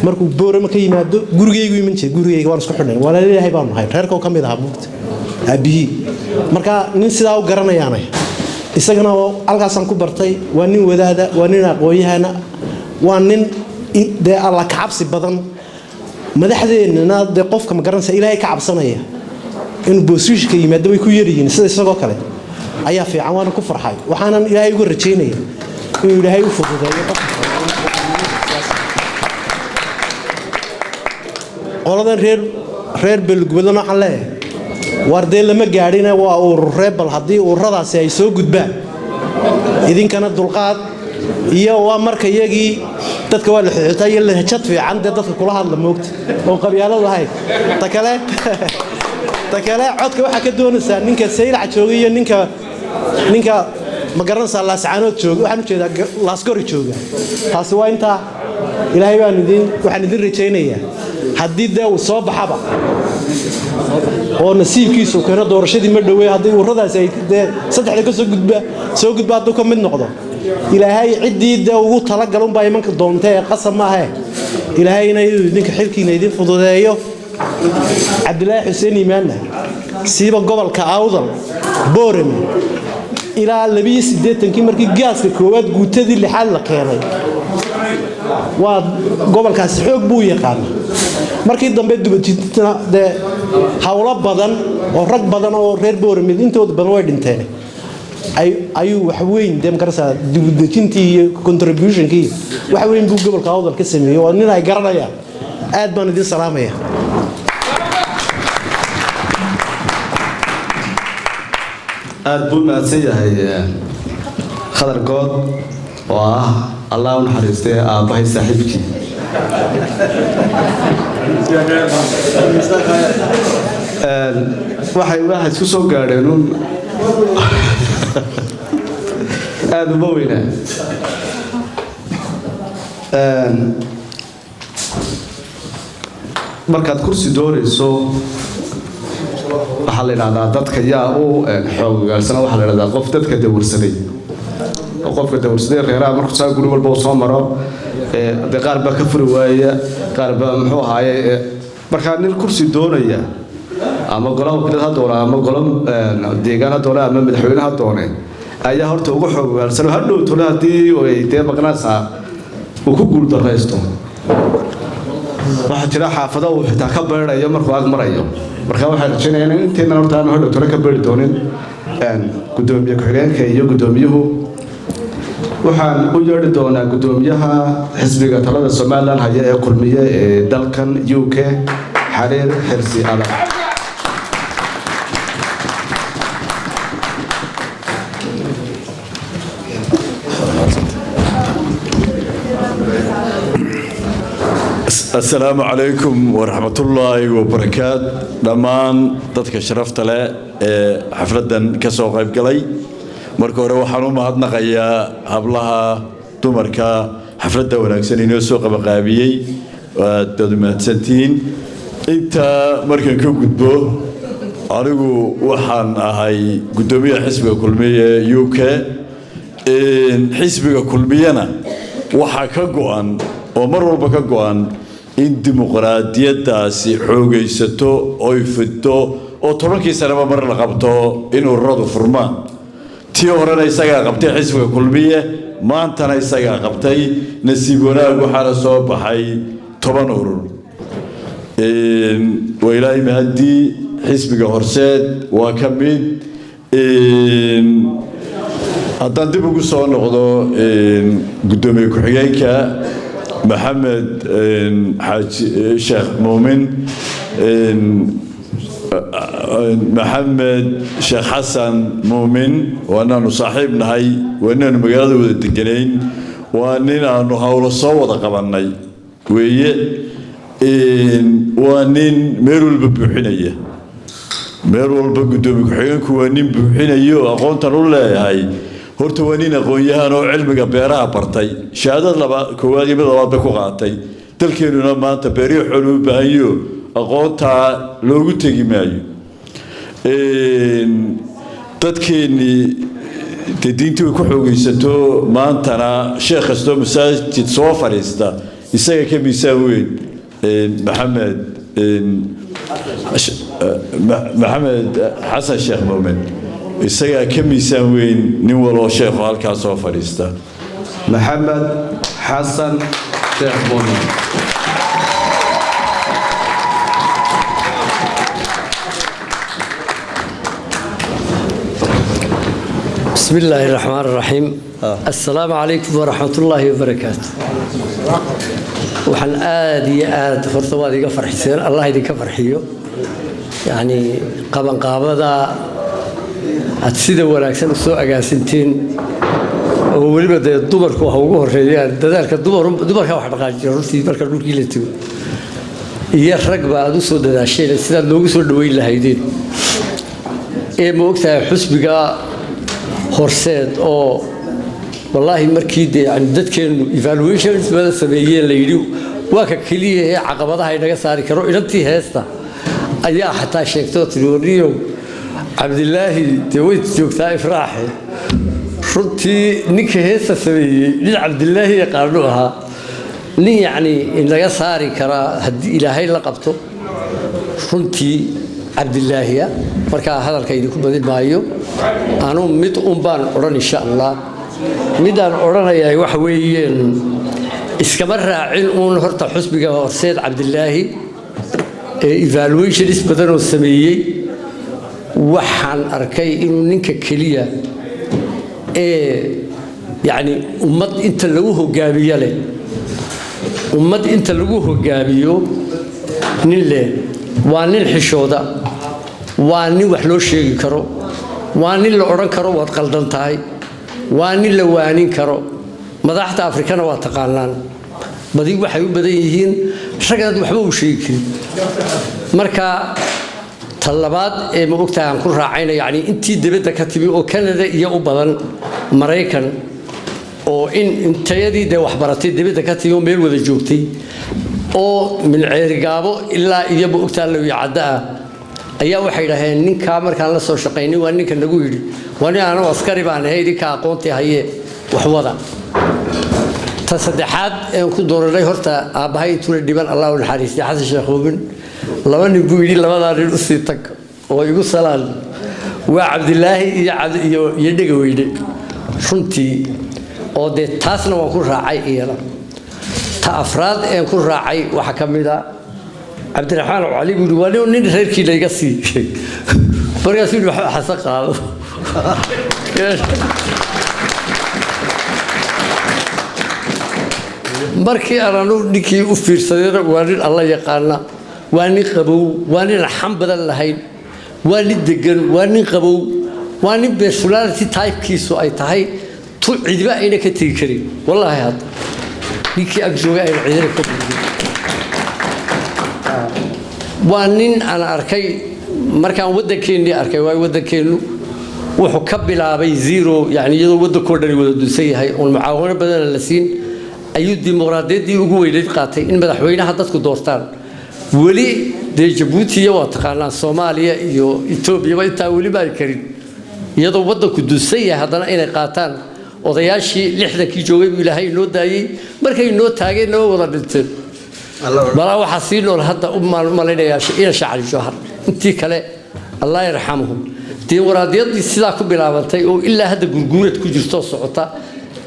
markuu Boorama ka yimaado, gurigaygu iman jiray. Gurigayga waan isku xidhnay, waa laleeyahay baanu nahay, reerka ka mid ahaa buugta aabbihii. Marka nin sidaa u garanayaanay, isagana halkaasaan ku bartay. Waa nin wadaada, waa nin aqoon-yahana, waa nin dee Alla kacabsi badan. Madaxdeennana dee qofka, ma garanaysa, Ilaahay ka cabsanaya inuu boosiishka yimaado way ku yaryihiin. Sida isagoo kale ayaa fiican, waana ku farxay, waxaanan Ilaahay uga rajaynaya inuu Ilaahay u fududeeyo qofka. Qoladan reer Belgubadana waxaan leeyahay, waar dee lama gaadhina, waa ururee. Bal haddii ururadaasi ay soo gudbaan, idinkana dulqaad iyo waa marka iyagii dadka waa la xoxotaa iyo lahjad fiican dee dadka kula hadla, moogta, oo qabyaaladu ahayd. Ta kale, codka waxaa ka doonaysaa ninka Saylac jooga iyo ninka, ma garanaysaa, Laascaanood jooga, waxaan ujeedaa Laasgori jooga. Taasi waa intaa. Ilaahay baan idin, waxaan idin rajaynayaa haddii dee uu soo baxaba oo nasiibkiisu keeno, doorashadii ma dhowey, haddii ururadaasi ay dee saddexda ka soo gudba, soo gudba, hadduu ka mid noqdo, Ilaahay ciddii dee ugu talagal unbaa imanka doonta ee qasab maahe. Ilaahayna inuu idinka xilkiina idin fududeeyo. Cabdilaahi Xuseen Iimaanna, siiba gobolka Awdal, Boorame, ilaa 82-kii markii gaaska koowaad guutadii lixaad la keenay, waa gobolkaasi xoog buu yaqaana. Markii dambe dubajintana dee howlo badan oo rag badan oo reer Boorame intooda badan way dhinteen, ayuu wax weyn dee, magarasa, dibudejintii iyo contributionkii wax weyn buu gobolka Awdal ka sameeyey. Waa nin ay garanayaan. Aad baan idin salaamaya. Aada buu mahadsan yahay Khadar Good oo ah, Allah u naxariistay, aabbahay saaxiibkii. Waxay isku soo gaadheen un aada uma weynaa. Markaad kursi doonayso, waxaa la yidhahdaa dadka yaa u xoogaalsana, waxaa la yidhahdaa qof dadka dawrsaday oo qofka dawrsaday reeraha markuu saa guri walba uu soo maro, dee qaar baa ka furi waaya, qaar baa, muxuu ahaaye. Markaa nin kursi doonaya, ama golaha wakiilad ha doona, ama golo deegaan ha doone, ama madaxweyne ha doone, ayaa horta uga xoogaalsan oo hadhow tole haddii ay dee maqnaansaa uu ku guuldaraysto, waxaa jira xaafado uu xitaa ka beerayo markuu ag marayo. Marka waxaan rajaynayaa in inteennan horta aanu hadhow tole ka beeri doonin gudoomiye ku-xigeenka iyo guddoomiyuhu. Waxaan u yeedhi doonaa guddoomiyaha xisbiga talada Somaliland haya ee Kulmiye ee dalkan UK, Xariir Xirsi Adag. Asalaamu calaykum waraxmatullaahi wabarakaat. Dhammaan dadka sharafta leh ee xafladdan ka soo qayb galay, marka hore waxaan u mahadnaqayaa hablaha dumarka xafladda wanaagsan inoo soo qabaqaabiyey, aad baad u mahadsantihiin. Intaa markaan ka gudbo, anigu waxaan ahay guddoomiyaha xisbiga Kulmiye ee UK. Xisbiga Kulmiyena waxaa ka go-an oo mar walba ka go-an in dimuqraadiyaddaasi xoogaysato oy fidto oo 10-kii sanaba mar la qabto in ururadu furmaan. Tii horena isagaa qabtay xisbiga Kulmiye, maantana isagaa qabtay. Nasiib wanaag waxaana soo baxay 10 urur. Waa Ilaahay mahaddii, xisbiga Horseed waa ka mid. Haddaan dib ugu soo noqdo guddoomiye ku-xigeenka Maxamed Xaaji Sheekh Muumin, Maxamed Sheekh Xasan Muumin, waa inaanu saaxiib nahay, waa inaanu magaalada wada deganayn, waa nin aanu howlo soo wada qabannay weeye. Waa nin meel walba buuxinaya, meel walba. Guddoomiye ku-xigeenku waa nin buuxinayo aqoontan u leeyahay. Horta waa nin aqoon-yahan oo cilmiga beeraha bartay, shahaadad laba koowaad iyo mid labaad bay ku qaatay. Dalkeenuna maanta beerihi xoolu u baahanyo, aqoontaa loogu tegi maayo. Dadkeennii Dee diintii way ku xoogaysato. Maantana sheekh kastoo masaajid soo fadhiista isaga ka miisaan weyn Maxamed Xasan Sheekh Muumin, isagaa ka miisaan weyn nin waloo sheekhu halkaa soo fadhiista. Maxamed Xasan Sheekh Muumin. بسم الله الرحمن الرحيم، السلام عليكم ورحمة الله وبركاته. Waxaan aad iyo aad horta waad iga farxiseen, Allah idinka farxiyo. Yacni qabanqaabada aad sida wanaagsan u soo agaasintiin, oo weliba dee dumarku ha ugu horeeyaan dadaalka. Dumar, dumarka wax dhaqaajiya runtii marka dhulkii la tego, iyo rag ba aad u soo dadaasheen sidaad noogu soo dhaweyn lahaydeen. Ee ma ogtahay xusbiga Horseed oo wallaahi markii dee yani dadkeennu evaluations badan sameeyeen, la yidhi waa ka keliya ee caqabadaha inaga saari karo. Inantii heesta ayaa xataa sheegtoo tiri: "Warniyow, Cabdilaahi dee way joogtaa Ifraaxe." Runtii ninka heesta sameeyey nin Cabdilaahi yaqaanu ahaa, nin yacni inaga saari karaa haddii Ilaahay la qabto runtii Cabdilaahiya. Markaa hadalka idinku badin maayo, anuu mid un baan odhan insha Allah. Midaan odhanayaa waxa weeyeen, iskama raacin uun horta xusbiga Horseed Cabdilaahi ee evaluations badan oo sameeyey. Waxaan arkay inuu ninka keliya ee yacni ummad inta lagu hogaamiyo leh, ummad inta lagu hogaamiyo nin leh. Waa nin xishooda, waa nin wax loo sheegi karo, waa nin la odhan karo waad qaldan tahay, waa nin la waanin karo. Madaxda Afrikana waa taqaanaan, badi waxay u badan yihiin raganaad waxba u sheegi karin. Marka ta labaad ee ma ogtahay aan ku raacayna, yacni intii dibadda ka timi oo Canada iyo u badan Maraykan, oo in intayadii dee waxbaratay dibadda ka timi oo meel wada joogtay, oo min Ceerigaabo ilaa iyo ma ogtaha Lawiyo Cadda ah, ayaa waxay idhaaheen ninkaa markaan la soo shaqaynay waa ninka nagu yidhi: "Waa nin aanu askari baan ahay, ninka aqoontii haye wax wada." Ta saddexaad een ku dooranay, horta aabbahay intuuna dhiban, Allah u naxariistay, Xasan Sheekh Muumin, laba nin buu yidhi: "Labadaa nin usii tag oo igu salaan, waa Cabdilaahi iyo Dhegaweyne." Runtii oo dee taasna waan ku raacay iyana. Ta afraad een ku raacay waxaa ka mid a Cabdiraxmaan Cali buu yidhi: "Waa nin reerkii layga sii." Markaasuu yidhi: "Waxba xasan qaado." Markii aan anu ninkii u fiirsadayna, waa nin Alla yaqaana, waa nin qabow, waa nin axan badan lahayn, waa nin degan, waa nin qabow, waa nin personality typekiisu ay tahay tu cidiba ayna ka tegi karin. Wallaahi hadda ninkii ag jooga ayna cidina ka tegin. Waa nin aan arkay markaan waddankeennii arkay, waayo waddankeennu wuxuu ka bilaabay zero, yani iyadoo waddankoo dhani wada dunsan yahay oon mucaawano badana la siin, ayuu dimuqraadiyaddii ugu weyneyd qaatay in madaxweynaha dadku doortaan. Weli dee Jabuutiya waa taqaanaa, Soomaaliya iyo Etoobiyaba intaa weli ma ay karin, iyadoo waddanku dunsan yahay haddana inay qaataan. Odayaashii 60-kii joogay buu Ilaahay inoo daayey. Markay inoo taageenna way wada dhinteen. Balaa waxaa sii nool hadda u malaynayaa ina Shacali Jawhar, intii kale Allah yarxamuhum. Dimuqraadiyaddii sidaa ku bilaabantay oo ilaa hadda gurguurad ku jirtoo socota.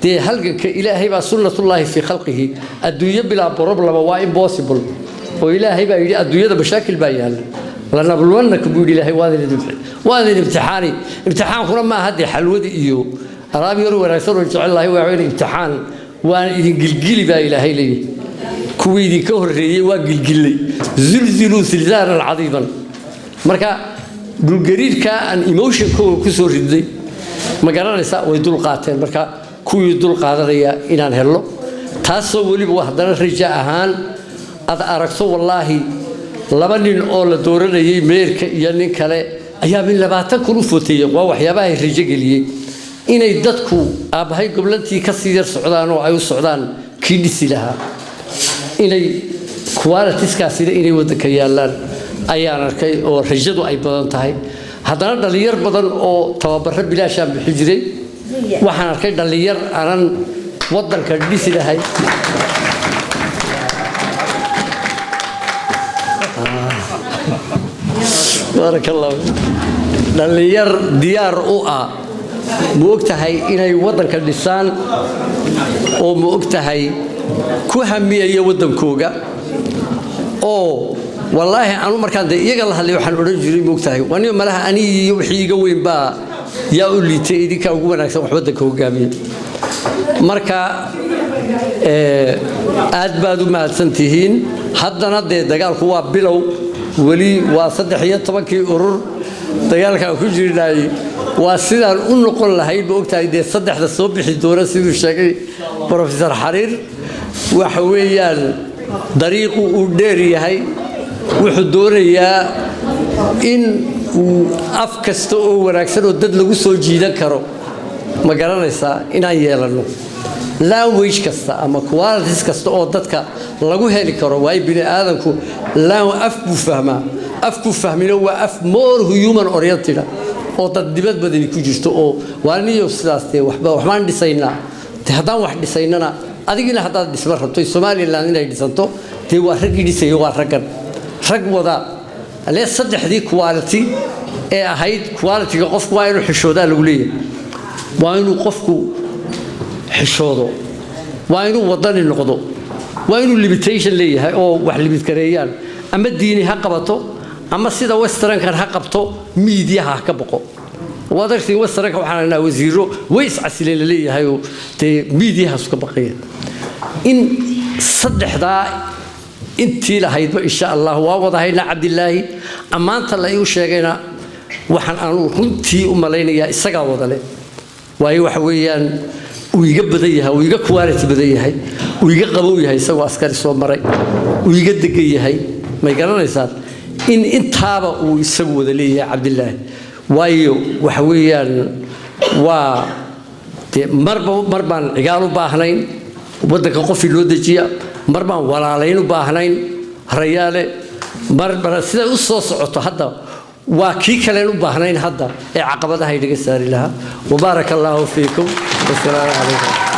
Dee halganka Ilaahay baa sunnatullaahi fii khalqihi. Adduunyo bilaa problema waa impossible, oo Ilaahay baa yidhi adduunyada mashaakil baa yaalla. "Lanabluwannakum," buu yidhi Ilaahay, waa idin imtixaani. Imtixaankuna maaha dee xalwadi iyo alaab yar wanaagsan oo jecel lahay. Waa in imtixaan, waan idin gilgili baa Ilaahay leeyahay. Kuwii idinka horreeyey waa gilgillay, zulziluu silsaalan cadiiman. Marka dhulgariirkaa aan emotionkooga ku soo ridnay, ma garanaysaa, way dul qaateen. Marka kuwii dul qaadanaya inaan helno, taasoo weliba haddana raja ahaan aad aragto. Wallaahi laba nin oo la dooranayay, meerka iyo nin kale, ayaa min 20,000 u footeeyeen. Waa waxyaabaha rajo geliyey inay dadku aabbahay goblantii ka sii yar socdaan oo ay u socdaan kii dhisi lahaa, inay qualitiskaasina inay waddanka yaallaan ayaan arkay, oo rajadu ay badan tahay. Haddana dhalinyar badan oo tababaro bilaashaan bixi jiray. Waxaan arkay dhallinyar aanan waddanka dhisi lahay. Baaraka Allah. Dhallinyar diyaar u ah, ma og tahay, inay waddanka dhisaan oo, ma og tahay, ku hamiyaya waddankooga. Oo wallaahi anu markaan dee iyaga la hadlay waxaan odhan jiray, ma og tahay, waniba malaha anigii iyo wixii iga weyn baa yaa u liitay, idinkaa ugu wanaagsan wax waddanka hogaamiya. Marka aad baad u mahadsan tihiin. Haddana dee dagaalku waa bilow, weli waa 13-kii urur dagaalkaan ku jirnay. Waa sidaan u noqon lahayd, ma ogtahay, dee saddexda soo bixi doona, siduu sheegay Professor Xariir. Waxa weeyaan dariiqu uu dheer yahay, wuxuu doonayaa in uu af kasta oo wanaagsan oo dad lagu soo jiidan karo, ma garanaysaa, inaan yeelanno language kasta ama qualities kasta oo dadka lagu heli karo. Waayo bini aadanku af buu fahmaa, afku fahmino waa af more human oriented oo dad dibad badani ku jirto. Oo waa niyo sidaas dee waxba waxbaan dhisaynaa. Dee haddaan wax dhisaynana, adigina haddaad dhisma rabto Somaliland inay dhisanto, dee waa raggii dhisaya, waa raggan, rag wada lee saddexdii quality ee ahayd. Quality-ga qofku waa inuu xishoodaa lagu leeyahay, waa inuu qofku xishoodo, waa inuu wadani noqdo, waa inuu limitation leeyahay oo wax limit gareeyaan, ama diini ha qabato ama sida westernkan ha qabto, miidiyaha ha ka boqo. Waad aragtiin westernka, waxaan aragnaa wasiiro way iscasileen laleeyahay oo dee miidiyahaas ka baqaya. In saddexdaa intii lahaydba insha Allah waa wada haynaa. Cabdilaahi ammaanta la iu sheegayna waxaan aanu runtii u malaynayaa isagaa wada leh, waayo waxa weeyaan uu iga badan yahay, uu iga quality badan yahay, uu iga qabow yahay, isagoo askari soo maray, uu iga degan yahay. May garanaysaan in intaaba uu isagu wada leeyahay Cabdilaahi? Waayo waxa weeyaan waa dee marba mar baan cigaal u baahnayn waddanka qofii loo dejiya, mar baan walaalayn u baahnayn Rayaale, mar siday u soo socoto hadda waa kii kaleen u baahnayn hadda ee caqabadaha inaga saari lahaa. Wabaaraka allaahu fiikum, wasalaamu calaykum.